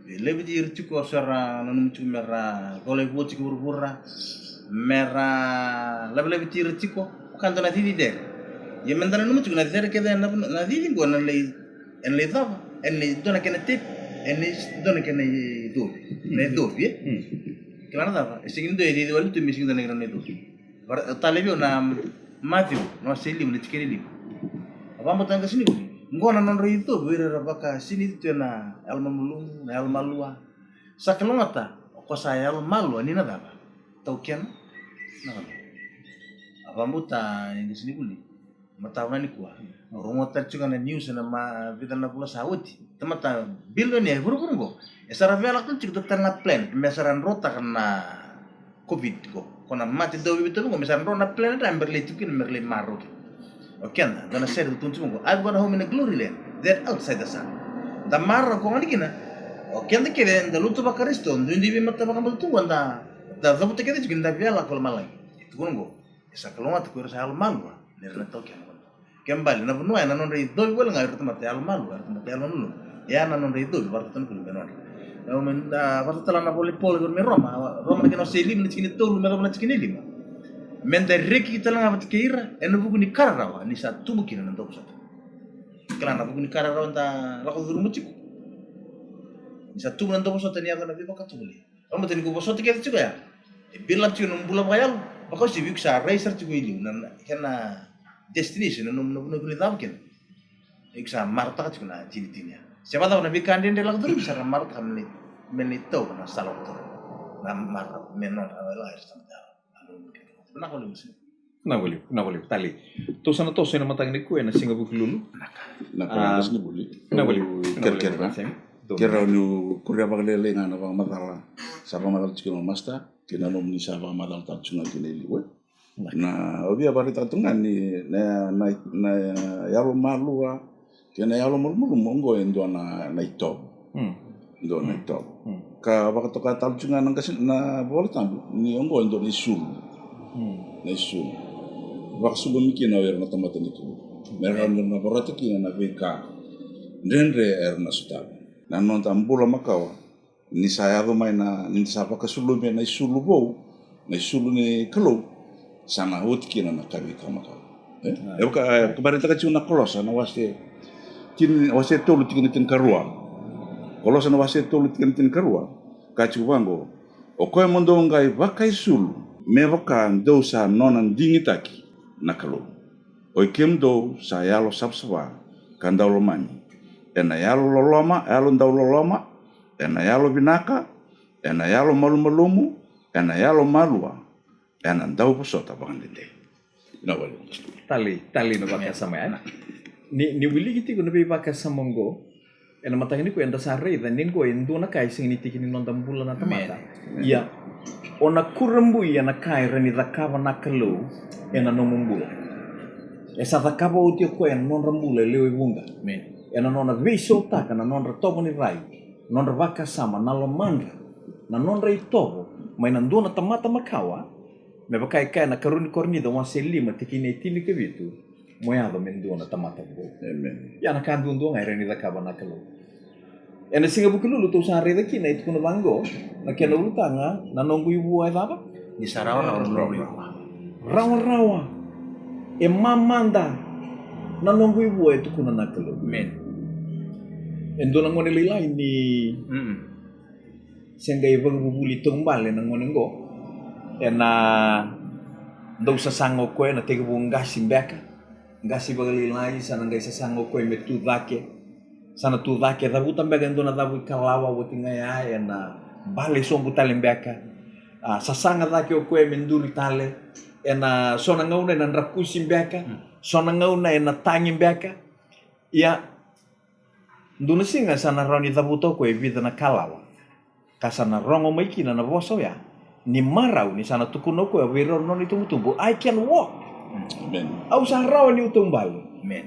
E levu vei ira tiko sa ra nanuma tiko me ra cola e vua tiko vuravura, me ra lavelavi ira tiko vaka da na cici cere. Ia me da nanuma tiko na cere kece, na, na cici qo ena lai, ena lai cava? Ena lai dua na kena tepi, ena lai dua na kena icovi. Na icovi, e? Kila na cava? E sega ni dua e cici wale tu me sega ni dua na kena icovi. Vara-, tale vei au na Maciu na wase lima na tikina e lima. A vakabauta na qasenivuli, qo na nodra icovi o ira era vakasinaiti tu ena yalo malumalumu, na yalo malua. Sa kalougata o koya sa yalo malua ni na cava? Taukena na Kalou. A vakabauta na qasenivuli, mataka nikua, au rogoca tale tiko ga na news ena ma-, vica na vula sa oti. Tamata bilionea e vuravura qo e sa ra via lako tale tiko, dua tale na planet me sa ra drotaka na COVID qo. Ko na mate dau veiveitau qo me sa ra dro na planet ya me ra lai tiko kina, me ra lai marau kina. O keda da na sere tu tiko qo, I've got a home in a glory land, that outside the sun. Da marau ko gani kina. O keda kece da lotu vaKarisito, duidui veimatavakabauta tu qo, da, da cavuta kece tiko ni da via lako lomalagi. E tukuna qo, e sa kalougata ko ira sa yalo malua ni ra na taukena na Kalou. Kena ibalebale na vanua ya na nodra icovi wale ga o ira tamata yalo malua, o ira tamata yalo malumalumu. Ya na nodra icovi, vakaraitaka na Kalou me nodra. Na, me, a, vakatatala na vola i Paula vei ira mai Roma, Roma na kena wase lima na tikina e tolu me yacova na tikina e lima. Me da reki tale ga vata kei ira ena vuku ni ka rarawa ni sa tubu kina na dauvosota. Kila na vuku ni ka rarawa da lako curuma tiko. Ni sa tubu na dauvosota ni yaco na veivakatovolei. Au matani ko vosota kece tiko ya. E build up tiko na bula vakayalo. Vakauasivi iko sa rai sara tiko i liu na, na kena destination, na nomu, na vanua iko na cava kina. Iko sa marautaka tiko na tinitini ya. Se vakacava na veika dredre lako curumi, sa na marautaka me na, me na tauva na sala lako curumi. Na marau me nodra, na lako curumi. Vinaka vakalevu. Vinaka vakalevu, vinaka vakalevu. Talei. Tou sa na toso ena mataka nikua ena Siga Vukelulu. Vinaka. Vinaka, a, qasenivuli. Vinaka vakalevu. Kerekere, vinaka vakalevu. Kerea niu kuria vakalailai ga na vakamacala sa vakamacala tiko na master kei na nomuni sa vakamacala tale tiko ga kina i liu, e? Vinaka. Na, au via vakaraitaka tu ga ni na, na, na yalo malua kei na yalo malumalumu, oqo e dua na, na itovo. Mm. Dua na itovo. Mm. Ka vakatoka tale tiko ga na qase, na iVola Tabu, ni oqo e dua na isulu. Mm. Na isulu. Vakasulumi kina o ira na tamata ni Kalou. Me rawa ni ra na vorata kina na veika dredre era na sotava. Na noda bula makawa, ni sa yaco mai na, ni sa vakasulumi ena isulu vou, na isulu ni Kalou, sa na oti kina na ka veika makawa. E? A. E vaka, e, ka vakaraitaka tiko na Kolosa na wase tini, wase tolu tikina tinikarua. Kolosa na wase tolu tikina tinikarua. Ka tiko vaqo, o koya mo dou qai vakaisulu, me vaka dou sa nona digitaki na Kalou. Oi kemudou sa yalo savasava ka daulomani, ena yalo loloma, yalo dauloloma, ena yalo vinaka, ena yalo malumalumu, ena yalo malua, ena dauvosota vakadede. Vinaka vakalevu. Talei, talei na vakasama ya. Ni, ni wiliki tiko na veivakasama oqo ena mataka nikua, eda sa raica ni qo e dua na ka e sega ni tiki ni noda bula na tamata. Amen. Ia, o na kurabui ena ka e rawa ni cakava na Kalou ena nomu bula. E sa cakava oti o koya ena nodra bula e lewe vuqa. Amen. Ena nona veisautaka na nodra tovo ni rai, nodra vakasama, na lomadra, na nodra itovo mai na dua na tamata makawa, me vaka e kaya na karua ni Korinica wase lima tikina e tinikavitu, mo yaco me dua na tamata vou. Amen. Ia na ka duadua ga e rawa ni cakava na Kalou. Ena Siga Vukelulu tou sa raica kina e tukuna vaqo, na kena ulutaga, na noqu ivua e cava? Ni sa rawarawa na noqu ivua. Rawarawa. E mamada na noqu ivua, e tukuna na Kalou. Amen. E dua na gone lailai ni Mm. se qai vakavuvuli taubale na gone qo. Ena dau sasaga o koya na tekivu qasi beka. Qasi vakalailai, sa na qai sasaga o koya me tu cake. Sa na tu cake, cavuta beka e dua na cavu ikalawa, oti ga ya ena bale sobu tale beka. A, sasaga cake o koya me duri tale. Ena so na gauna ena drakusi beka. Mm. So na gauna ena tagi beka. Ia, dua na siga sa na rawa ni cavuta o koya e vica na kalawa, ka sa na rogo mai kina na vosa oya ni marau, ni sa na tukuna o koya vei rau na nona itubutubu, "I can walk." Amen. Au sa rawa niu taubale. Amen.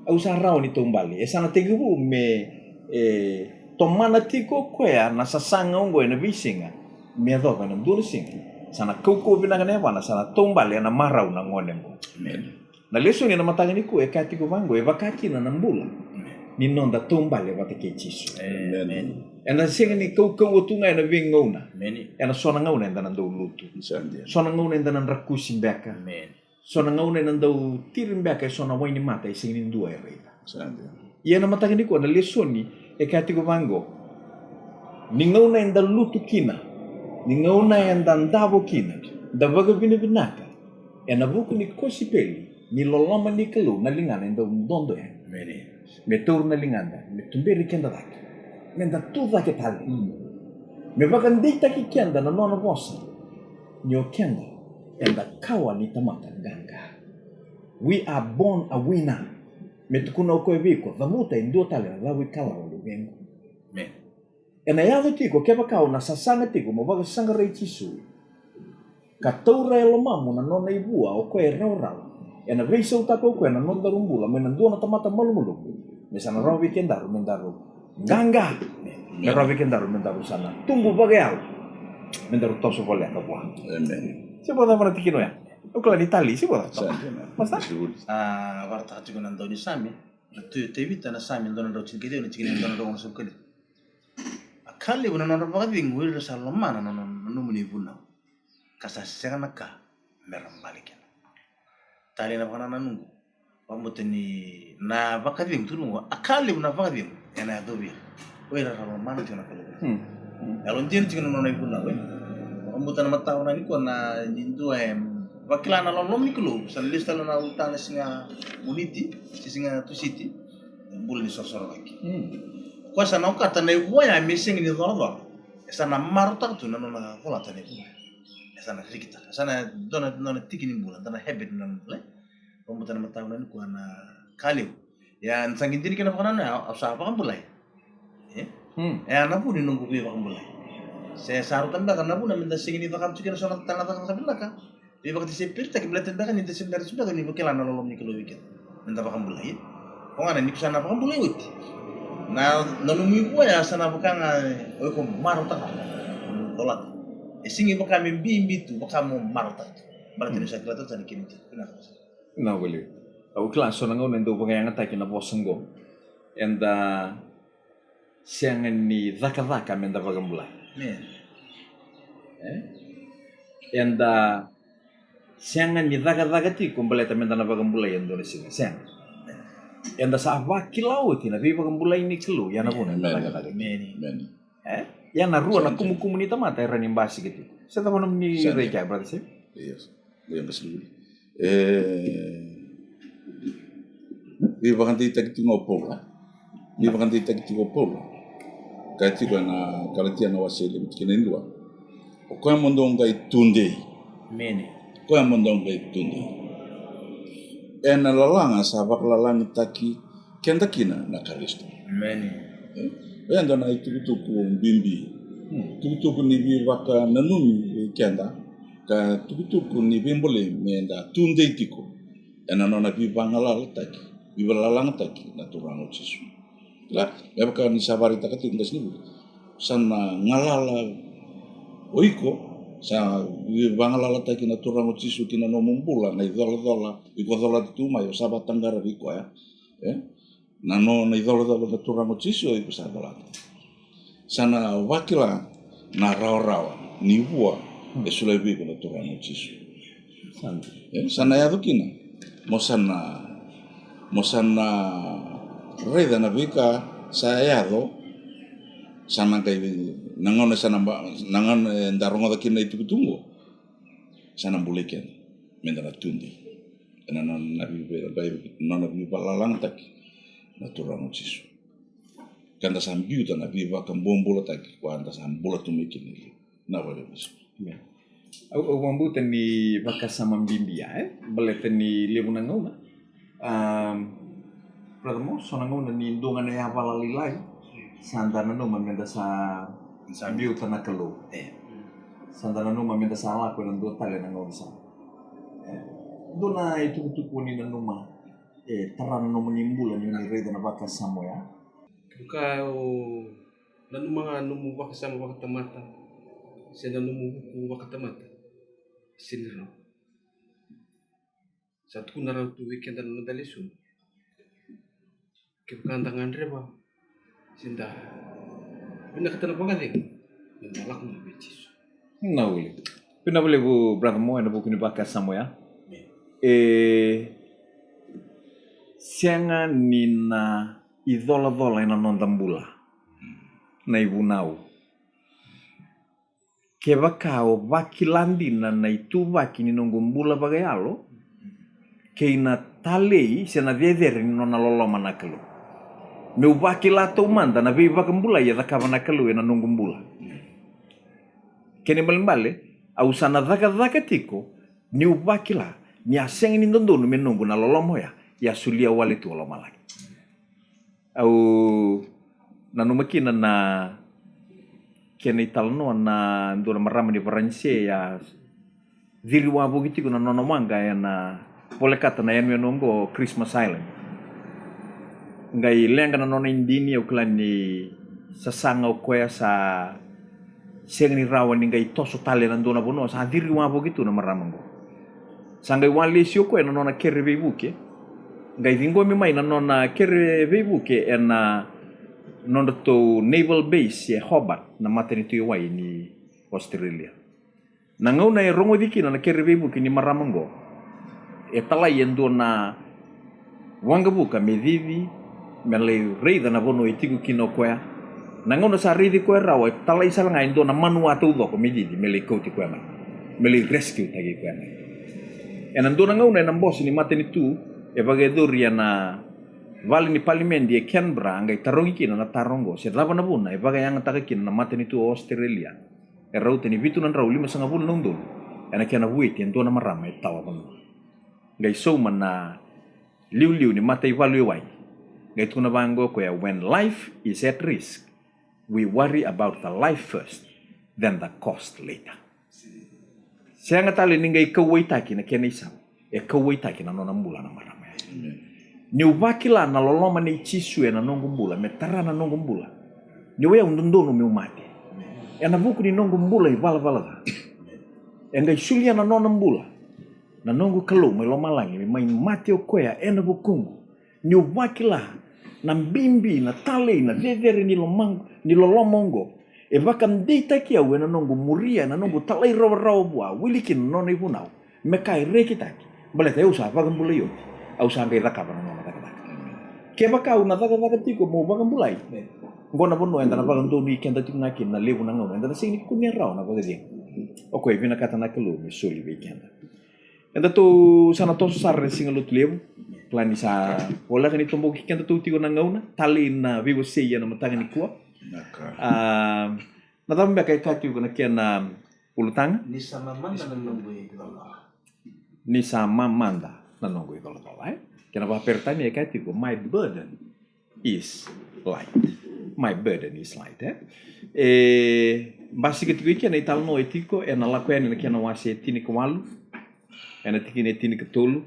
Au sa rawa ni taubale. E sa na tekivu me, e, tomana tiko o koya na sasaga oqo ena veisiga, me yacova ena dua na siga sa na kaukauwa vinaka na yavana, sa na taubale ena marau na gone oqo. Amen. Na lesoni ena mataka nikua e kaya tiko vaqo, e vaka kina na bula ni noda taubale vata kei Jisu. Amen. Ena sega ni kaukauwa tu ga ena veigauna. Amen. Ena so na gauna eda na dau lutu. Sa dina. So na gauna eda na drakusi beka. Amen. So na gauna eda dau tiri beka e so na wainimata e sega ni dua e raica. Sa dina. Ia ena mataka nikua na lesoni e kaya tiko vaqo, ni gauna eda lutu kina, ni gauna eda davo kina, da vakavinavinaka ena vuku ni kosipeli ni loloma ni Kalou, na ligana e dau dodo yani. Amen. Me taura na ligada, me tuberi keda cake, meda tu cake tale. Mm. Me vakadeitaki keda na nona vosa, ni o keda eda kawa ni tamata qaqa. We are born a winner. Me tukuna o koya vei iko, cavuta e dua tale na cavu ikalawa, luvequ. Amen. Ena yaco tiko kevaka o na sasaga tiko mo vakasaqarai Jisu, ka taura e lomamu na nona ivua, o koya e rawarawa, ena veisautaka o koya na nodaru bula mai na dua na tamata malumalumu, me sa na rawa vei kedaru me daru qaqa, me rawa vei kedaru me daru sa na tubu vakayalo, me daru toso voleka vua. Amen. Se vakacava na tikina oya? Au kila ni tali, se vakacava? Sa dina. Pastor? A, vakaraitaka tiko na daunisame, na Tui o Tevita, na Same dua na drau tinikaciwa, na tikina e dua na drau onosagavulu ka lima. A ka levu na nodra vakacegu, o ira era sa lomana na nona, na nomuni vunau, ka sa sega na ka me ra bale kina. Tale na vakanananu qo, vakabauta ni na vakacegu, tukuna qo, a ka levu na vakacegu ena yacovi ira o ira era lomana tiko na Kalou. Hmm. Hmm. Yalodina tiko na nona ivunau, e. Vakabauta na mataka nikua na, ni dua e vakila na loloma ni Kalou, sa na lesu tale na ulutaga na siga Moniti, se siga Tusiti, e bula ni sorosorowaki. Hmm. Koya sa na okata na ivua ya me sega ni colacola. E sa na marautaka tu na nona colata na ivua ya. E sa na rikitaka. E sa na dua na, dua na tiki ni bula, dua na habit na nona bula, e. Vakabauta na mataka nikua na ka levu. Ia, ni sa qai dina kina vakanananu ya, au sa vakabulai. E? Hmm. E a na vu ni noqu veivakabulai. Se sa rauta beka na vuna meda sega ni cakava tiko kina so na tale na cakacaka vinaka. Veivakatisaipelitaki, baleta beka ni da se bera tiko beka ni vakila na loloma ni Kalou vei keda. Meda vakabulai. Ko ga na ni ko sa na vakabulai oti, na, na nomu ivua ya sa na vaka ga o iko marautaka tu. Colata. E sega ni vaka me bibi tu, vaka mo marautaka tu. Baleta ni sa kila tale ni kemuni. Vinaka. Na vale. Au kila so na gauna e dau vakayagataki na vosa qo. Eda sega ni cakacaka meda vakabulai. Amen. E? Eda sega ni cakacaka tiko baleta meda na vakabulai e dua na siga. Sega. Eda sa vakila oti na veivakabulai ni Kalou, ia na vuna eda cakacaka. Amen. Amen. E? Ia na rua na kumukumu ni tamata era ni basika tiko. Se cava nomuni rai kea, brother Sam? Yes. Ia, basika. E, ni vakadeitaki tiko o Paula. Ni vakadeitaki tiko o Paula. Kaya tiko ena Kalatia na wase e lima tikina e dua. O koya mo dou qai tudei. Amen. O koya mo dou qai tudei. Ena lalaga sa vakalalagitaki keda kina na Karisito. Amen. E? Oya e dua na itukutuku bibi. Hmm. Tukutuku ni veivakananumi vei keda, ka tukutuku ni veibolei meda tudei tiko ena nona veivagalalataki, veivalalagataki na Turaga o Jisu. Kila, me vaka ni sa vakaraitaka tiko na qasenivuli. Sa na galala o iko, sa veivagalalataki na Turaga o Jisu ki na nomu bula, na icolacola iko colata tu mai, o sa vakataqara vei koya. E? Na nona icolacola na Turaga o Jisu, o iko sa colata. Sa na vakila na rawarawa ni vua e solia vei iko na Turaga o Jisu. Sa na. E, sa na yaco kina Mo sa na, mo sa na raica na veika sa yaco. Sa na qai, na gauna sa na ba, na gauna eda rogoca kina na itukutuku qo, sa na bulai keda meda na tudei ena nona, nona veiva, nona veivakalalagataki na Turaga o Jisu. Ka da sa biuta na veivakabobulataki koya da sa bula tu mai kina e liu. Na vale mas. Au, au vakabauta ni vakasama bibi ya, e? Baleta ni levu na gauna. Am, Brother Mo, so na gauna ni dua ga na yavala lailai, sa da nanuma meda sa, sa biuta na Kalou. E. Sa da nanuma meda sa lako ena dua tale na gauna sa. E. Dua na itukutuku ni nanuma e tara na nomuni bula ni oni raica na vakasama oya. Kevaka o nanuma ga nomu vakasama vakatamata se na nomu vuku vakatamata, sega ni rawa. Sa tukuna rawa tu vei keda na noda lesoni. Kevaka da gadreva se da vinakata na vakacegu, meda lako mai vei Jisu. Na vuli. Vinaka vakalevu Brother Mo ena vuku ni vakasama oya. E sega ni na icolacola ena noda bula na ivunau. Kevaka o vakila dina na ituvaki ni noqu bula vakayalo kei na talei se na cecere ni nona loloma na Kalou, meu vakila taumada na veivakabulai e cakava na Kalou ena noqu bula. Kena ibalebale, au sa na cakacaka tiko niu vakila ni a sega ni dodonu me noqu na loloma oya, ia solia wale tu o lomalagi. Au nanuma kina na kena italanoa na dua na marama ni Varanise, a ciri wavoki tiko na nona waqa ena volekata na yanuyanu oqo o Christmas Island. Qai leqa na nona idini, au kila ni sasaga o koya sa sega ni rawa ni qai toso tale ena dua na vanua, sa ciri wavoki tu na marama oqo. Sa qai walesi o koya ena nona kere veivuke, qai ciqomi mai na nona kere veivuke ena nodratou naval base e Hobart, na matanitu e wai ni Australia. Na gauna e rogoci kina na kere veivuke ni marama oqo, e talai e dua na waqavuka me cici, me lai raica na vanua e tiko kina o koya. Na gauna sa raici koya rawa, e talai sara ga e dua na manua taucoko me cici, me lai kauti koya mai, me lai rescue taki koya mai. Ena dua na gauna ena bose ni matanitu e vakayacori ena vale ni palimedi e Canberra, a qai tarogi kina na taro oqo, se cava na vuna e vakayagataka kina na matanitu o Australia e rauta ni vitu na drau limasagavulu na udolu ena kena vueti e dua na marama e tawa vanua. Qai sauma na liuliu ni mataivalu e wai. Qai tukuna vaqo o koya, "When life is at risk, we worry about the life first, then the cost later." Sega tale ni qai kauwaitaki na kena isau, e kauwaitaki na nona bula na marama ya. Niu vakila na loloma nei Jisu ena noqu bula, me tara na noqu bula, ni o yau dodonu meu mate ena vuku ni noqu bula ivalavala ca. E qai solia na nona bula na noqu Kalou mai lomalagi me mai mate o koya ena vukuqu. Niu vakila na bibi, na talei, na cecere ni lomaqu, ni loloma oqo, e vakadeitaki au ena noqu muria, ena noqu talairawarawa vua, wili kina na nona ivunau, me ka e rekitaki. Baleta au sa vakabulai oti, au sa qai cakava na nona cakacaka. Kevaka au na cakacaka tiko meu vakabulai, oqo na vanua eda na vakadonui keda tiko ga kina na levu na gauna, eda na sega ni kunea rawa na vakacegu. O koya e vinakata na Kalou me soli vei keda. Edatou sa na toso sara ena siga Lotulevu. Kila ni sa voleka ni toboki kedatou tiko na gauna, talei na veiwasei ena mataka nikua. A, na cava beka e kaya tiko na kena ulutaga? Ni sa mamada na noqu icolacola. Ni sa mamada na noqu icolacola, e? Kena vakaperitania e kaya tiko, "My burden is light." My burden is light, e? E basika tiko i kena italanoa e tiko ena Lako Yani na kena wase e tinikawalu, ena tikina e tinikatolu.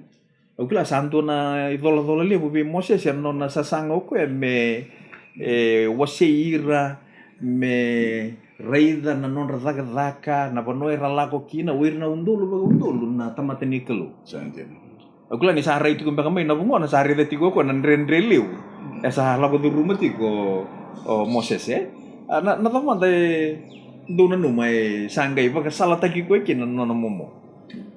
Au kila sa dua na icolacola levu vei Mosese ena nona sasaga o koya me, e, wasei ira me raica na nodra cakacaka, na vanua era lako kina, o ira na udolu vakaudolu na tamata ni Kalou. Sa dina. Au kila ni sa rai tiko beka mai na vugona, sa raica tiko o koya na dredre levu e sa lako curuma tiko o Mosese, e? A, na, na cava mada e dou nanuma e sa qai vakasalataki koya kina na nona momo?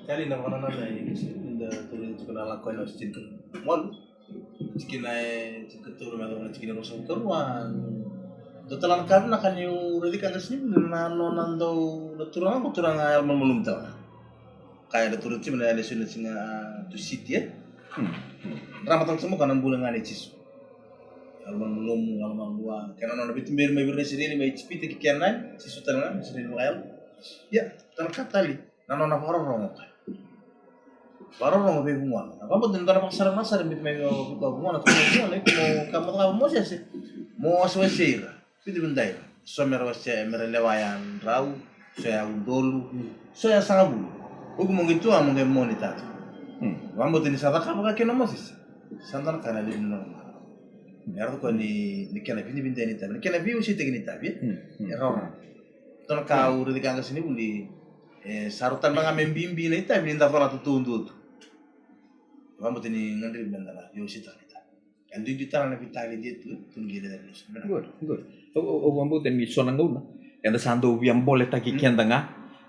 Tali na vakanananu e, da tolu tiko Lako ena wase tinikatolu, tikina e tinikatolu me yacova na tikina e ruasagavulu ka rua. Dua tale na ka vinaka niu raica, qasenivuli, na nona dau na turaga qo, turaga yalomalumalumu tale ga. Ka yadra turaga tiko na yalesu na siga Tusiti, e? Hmm. Drama tale tiko ga na bula ga nei Jisu. Yalomalumalumu, yalomalua. Kei na nona veituberi mai vei ira na Isireli mai Ijipita ki Kenani, Jisu tale ga, Isireli vakayalo. Ia, tale na ka tale, na nona vakarorogo. Vakarorogo vei vugona. Vakabauta ni dua na vakasarasara bibi mai vei koya vugona, tukuna vei vugona, iko mo ka mo cakava, Mosese, mo wasewase ira. Vica, vica ira. So mera wasea, mera lewa yadrau, so yaudolu, so yasagavulu. Uku mo qai tu, a mo qai moni tatu. Hmm. Vakabauta ni sa cakava ka kina o Mosese. Sa dua na ka na levu ni nona. Era tukuna ni, ni kena vinivini ni itavi, ni kena veiwaseitaki ni itavi, e? Hmm, hmm. E rawa. Dua na ka au raica, qasenivuli, e, sa rauta ga me bibi na itavi ni da colata taudua tu. Vakabauta ni gadrevi meda na veiwaseitaka na itavi. E duidui tale na veitaledi e tu, tu ni qai raica ni so. Good, good. Au, au, au vakabauta ni so na gauna eda sa dau via boletaki keda ga,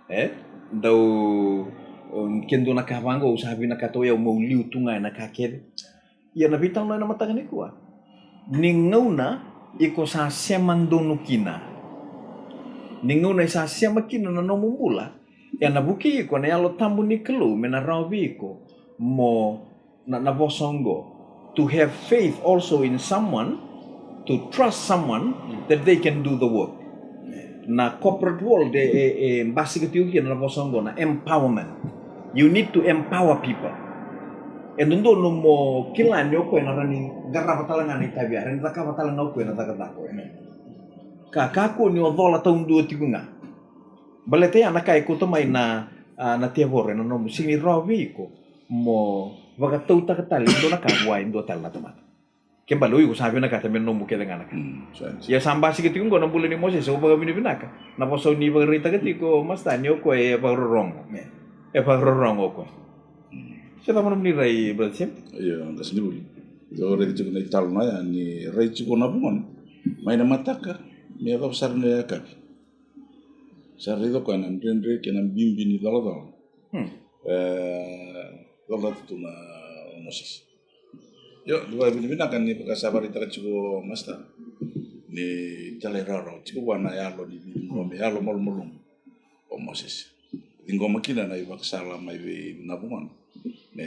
e? Dau, o, ke dua na ka vaqo, au sa vinakata o yau meu liu tu ga ena ka kece. Ia na veitalanoa ena mataka nikua, ni gauna iko sa sema donu kina, ni gauna e sa sema kina na nomu bula, ena vukei iko na Yalo Tabu ni Kalou me na rawa vei iko mo, na, na vosa oqo, to have faith also in someone, to trust someone that they can do the work. Na corporate world e, e, e basika tiko kina na vosa oqo na empowerment. You need to empower people. E dodonu mo kila ni o koya ena rawa ni qarava tale ga na itavi ya, rawa ni cakava tale ga o koya na cakacaka. Ka kakua ni o cola taudua tiko ga. Baleta ya na ka e kauta mai na, a, na tevoro ena nomu, sega ni rawa vei iko mo vakatautaka tale e dua na ka vua e dua tale na tamata. Ke bale o iko sa vinakata me nomu kece ga na ka. Mm, sa, sa. Ia sa basika tiko oqo na bula nei Mosese, au vakavinavinaka na vosa o ni vakaraitaka tiko, Masta, ni o koya e vakarorogo. Yeah. E vakarorogo o koya. Mm. Se cava nomuni rai, Brother Sam? Io, qasenivuli. Au raica tiko na italanoa ya ni rai tiko na vugona mai na mataka me yacova sara na yakavi. Sa raica o koya na dredre kei na bibi ni colacola. Hmm. E, colata tu na o Mosese. Io, ni vakavinavinaka ni vaka sa vakaraitaka tiko, Masta, ni talairawarawa tiko vua na yalo ni veiqomi, yalo malumalumu o Mosese. Ciqoma kina na ivakasala mai vei na vugona me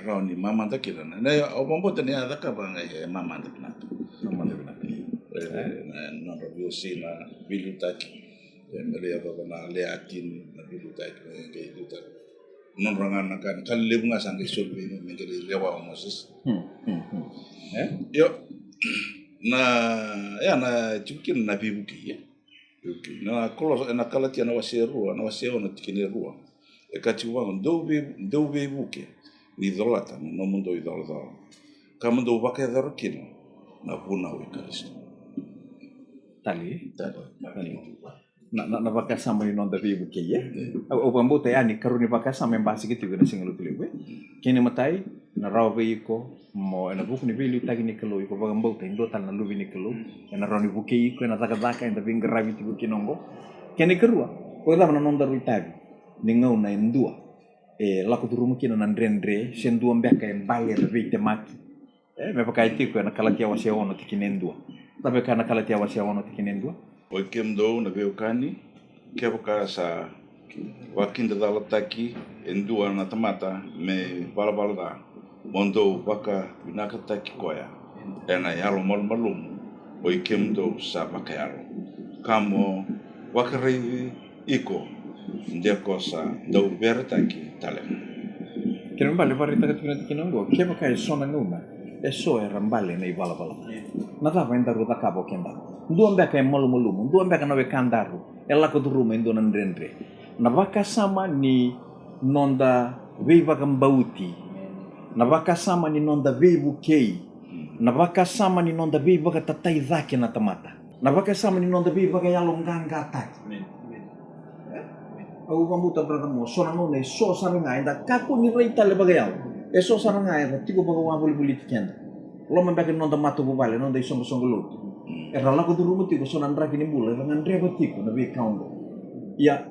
rawa ni mamada kina na, na, au vakabauta ni a cakava ga e mamada vinaka. Mamada vinaka. E, e, na nodra veiwasei na veiliutaki. E, me lai yacova na leatini na veiliutaki, e, qai liutaki. Nodra ga na ka, na ka lelevu ga sa qai soli vei ira me qai lai lewa o Mosese. Hmm, hmm, hmm. E? Io. Na, ya na tiko kina na veivukei, e? Vukei. Na Kolosa, na Kalatia na wase rua, na wase ono tikina e rua. E kaya tiko vaqo, dou vei, dou veivuke ni colata na nomudou icolacola, ka mo dou vakayacora kina na vunau i Karisito. Tali. Tali. Tali. Na, na, na vakasama ni noda veivukei, e? Mm. Au, au vakabauta ya ni karua ni vakasama e basika tiko ena Siga Lotulevu, e? Mm. Kena imatai, na rawa vei iko mo, ena vuku ni veiliutaki ni Kalou, iko vakabauta e dua tale na luve ni Kalou, mm, ena rawa ni vukei iko ena cakacaka eda veiqaravi tiko kina oqo. Kena ikarua, o cava na nodaru itavi ni gauna e dua e lako curuma kina na dredre, se dua beka e bale na veitemaki. E, me vaka e tiko ena Kalatia wase ono tikina e dua. Cava e kaya na Kalatia wase ono tikina e dua? Oi kemudou na veiwekani, kevaka sa vakidacalataki e dua na tamata me valavala ca, mo dou vakavinakataki koya ena yalo malumalumu, oi kemudou sa vakayalo, ka mo vakaraici iko de ko sa dau veretaki tale. Kena ibalebale vakaraitaka tiko na tikina oqo, kevaka e so na gauna e so era bale na ivalavala ca. Na cava edaru cakava o kedaru? Dua beka e malumalumu, dua beka na wekadaru e lako curuma e dua na dredre. Na vakasama ni noda veivakabauti, na vakasama ni noda veivukei, na vakasama ni noda veivakatatai cake na tamata, na vakasama ni noda veivakayaloqaqataki. Amen. Amen. E? Au vakabauta, brother Mo, so na gauna e so sara ga eda kakua ni rai tale vakayalo. E so sara ga era tiko vakavolivoliti keda. Loma beka ni noda matavuvale, noda isoqosoqo lotu. Mm. Era lako curuma tiko so na draki ni bula, era gadreva tiko na veika oqo. Ia,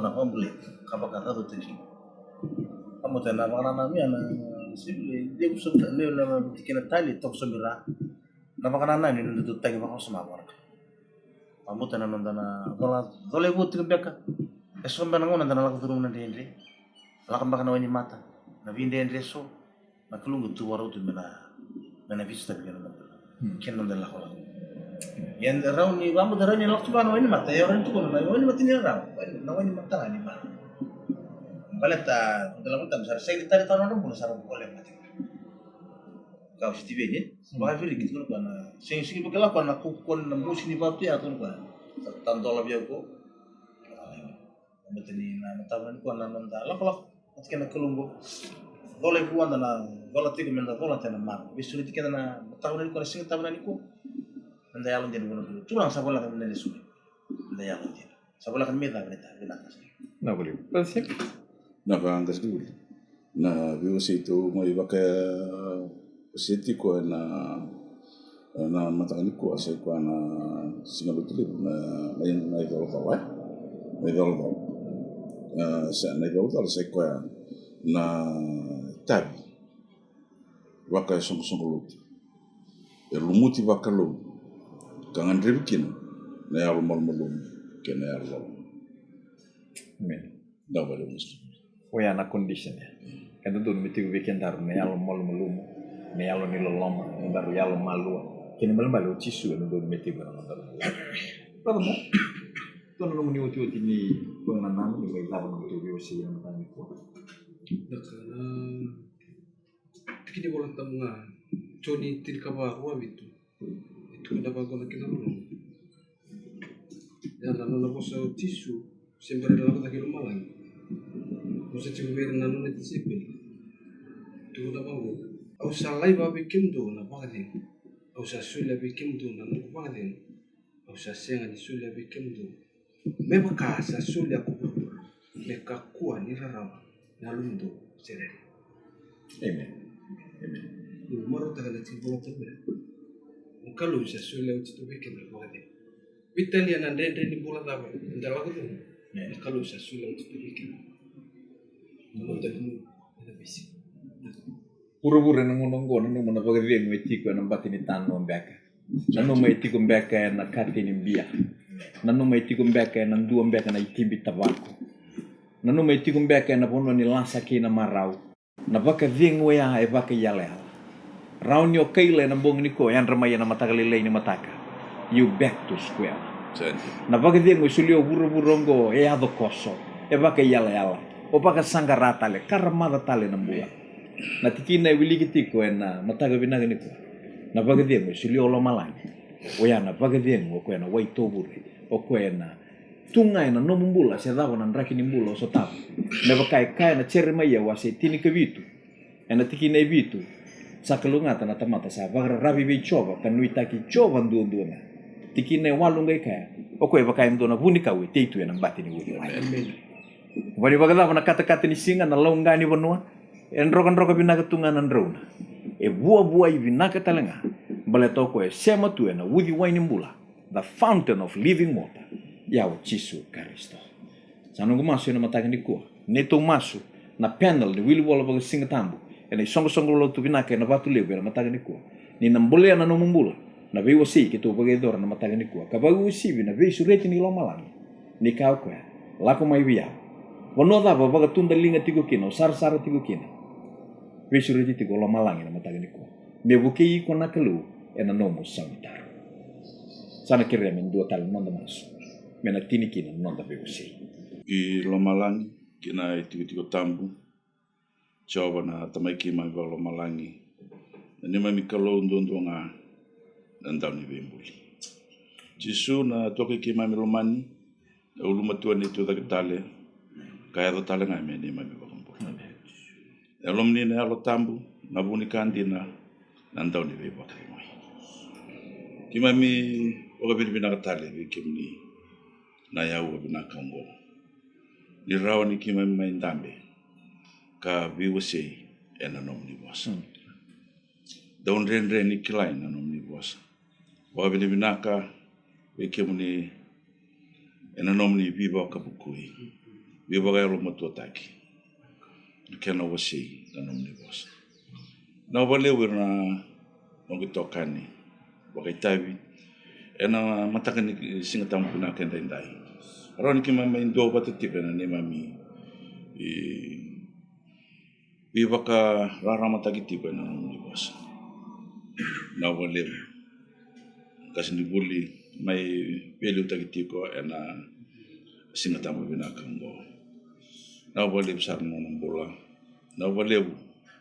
na vakabulai ka vakacaucautaki. Ka mata na vakanananu ya na sivile devu sa na na na tikina tali toka sa mira na vakanananu ni na tutaki vakawasoma vaka. Vabuta na noda na cola cola e vua tiko beka. E so beka na gauna da na lako curuma na dredre, lako beka na wainimata, na vidredre so na Kalou ga tu vakarau tu me na me na visita vei keda na bula. Kena noda lakolako. Ia da rau ni vabuta rau ni lako tu beka na wainimata, e rau ni tukuna na wainimata ni rau na wainimata ga ni vara. Baleta da lako tani sa ra sega ni tani tau na nodra bula sa ra vole mate. Kau Sitiveni, vakaviriki tukuna koya na sega sega beka lako na kukua na mosi ni vatu ya tukuna koya. Sa tadola vei au ko. Mata ni na matava ni koya na noda lakolako. Mata kena Kalou qo. Cola e vua da na cola tiko me da cola tena mara. Veisureti keda na matava ni koya na siga tava ni koya. Meda yalo dina vua na Kalou. Turaga sa voleka me da suli. Meda yalo dina. Sa voleka me da vinaka vinaka. Na voli. Pasi. Na vaqasikivuli. Na veiwasei tou mai vaka wasei tiko ena ena mataka nikua sa i koya na siga Lotulevu na na na icolacola e na icolacola. E sa na icolacola sa i koya na tavi vaka e soqosoqo lotu e lumuti vakalou ka gadrevi kina na yalo malumalumu kei na yalo loloma. Amen. Oya na condition ya. E dodonu me tiko vei kedaru na yalo malumalumu, na yalo ni loloma, na daru yalo malua. Kena ibalebale o Jisu e dodonu me tiko ena nodaru bula. Brother Mo, tou na nomuni otioti ni vakanananu ni mai cava na nodatou veiwasei ena mataka nikua. Daka na tiki ni Vola Tabu ga, Joni tinikava rua vitu. E tukuna vaqo na kena loloma. Ia na nona vosa o Jisu se bera ni lako cake i lomalagi. Vosa tiko vei ira na nona tisaipeli. Tukuna vaqo, au sa laiva vei kemudou na vakacegu. Au sa solia vei kemudou na noqu vakacegu. Au sa sega ni solia vei kemudou me vaka sa solia ko vuravura, me kakua ni rarawa na yalomudou se rere. Amen. Amen. Ni marautaka na tiki Vola Tabu ya. Na Kalou sa solia oti tu vei keda vakacegu. Veitalia na dredre ni bula cava eda lako curuma. Na Kalou sa solia oti tu vei keda. Na noda vinaka, na bisi. Vuravura ena gauna oqo nanuma na vakacegu e tiko ena bati ni tanoa beka. Nanuma e tiko beka ena kati ni bia. Nanuma e tiko beka ena dua beka na itibi tavako. Nanuma e tiko beka ena vanua ni lasa kei na marau. Na vakacegu oya e vakaiyalayala. Rawa ni o kaila ena bogi nikua, yadra mai ena mataka lailai ni mataka. You back to square one. Na vakacegu e solia o vuravura oqo e yaco koso, e vakaiyalayala. O vakasaqara tale, karamaca tale na bula. Na tikina e wiliki tiko ena mataka vinaka nikua. Na vakacegu e solia o lomalagi. Oya na vakacegu, o koya na wai tovure, o koya na tu ga ena nomu bula se cava na draki ni bula o sotava. Me vaka e kaya na Jeremaia wase tinikavitu, ena tikina e vitu: Sa kalougata na tamata sa vakararavi vei Jiova ka nuitaki Jiova duadua ga. Tikina e walu qai kaya: O koya e vaka e dua na vunikau e tei tu ena bati ni uciwai. Vani vakacava na katakata ni siga, na lauqa ni vanua, e drokadroka vinaka tu ga na drauna. E vuavuai vinaka tale ga, baleta o koya e sema tu ena uciwai ni bula, the fountain of living water, ya o Jisu Karisito. Sa noqu masu ena mataka nikua. Neitou masu na panel ni wilivola vakasigatabu ena isoqosoqo lotu vinaka ena Vatu Levu ena mataka nikua. Ni na bolea na nomu bula na veiwasei keitou vakayacora na mataka nikua, ka vakauasivi na veisureti ni lomalagi. Ni kaya o koya: Lako mai vei au. Vanua cava o vakatudaliga tiko kina, o sarasara tiko kina, veisureti tiko o lomalagi na mataka nikua. Me vukei iko na Kalou ena nomu saumi taro. Sa na kerea me dua tale na noda masu me na tini kina na noda veiwasei. I lomalagi, ki na itikotiko tabu, Jiova na Tamai keimami vakalomalagi, na neimami Kalou duadua ga, na Dauniveibuli. Jisu na Tuakai keimami lomani, na ulumatua ni tucake tale, ka yaco tale ga me neimami iVakabula. E lomani na Yalo Tabu, na vu ni ka dina, na Dauniveivakacegui. Keimami vakavinavinaka tale vei kemuni na aua vinaka oqo, ni rawa ni keimami mai dabe ka veiwasei ena nomuni vosa. Dau dredre ni kilai na nomuni vosa. Vakavinavinaka vei kemuni ena nomuni veivakavukui, veivakayalomatuataki, na kena wasei na nomuni vosa. Na vakalevu ira na noqu itokani vakaitavi ena mataka ni Sigatabu vinaka edaidai. Rawa ni keimami mai duavata tiko ena neimami veivakararamataki tiko ena nomuni vosa. Na vakalevu qasenivuli mai veiliutaki tiko ena Sigatabu vinaka oqo. Na vakalevu sara na nona bula. Na vakalevu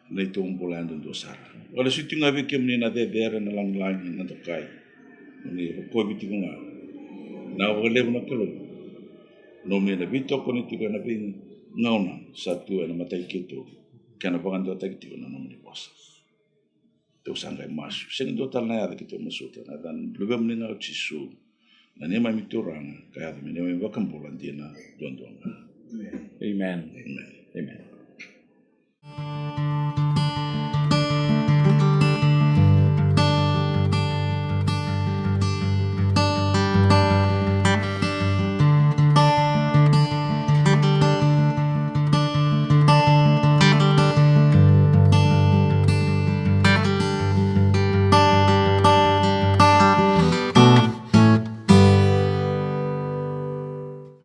na neitou bula yadudua sara. Vakalesuti ga vei kemuni na cecere, na lagilagi, na dokai. Ni rokovi tiko ga. Na vakalevu na Kalou, nomuni na veitokoni tiko ena veigauna sa tu ena matai keitou, kei na vakadewataki tiko na nomuni vosa. Tou sa qai masu, sega dua tale na yaca keitou masuta, na yaca ni Luvemuni ga o Jisu, na neimami Turaga ka yaco me neimami iVakabula dina duadua ga. Amen. Amen. Amen.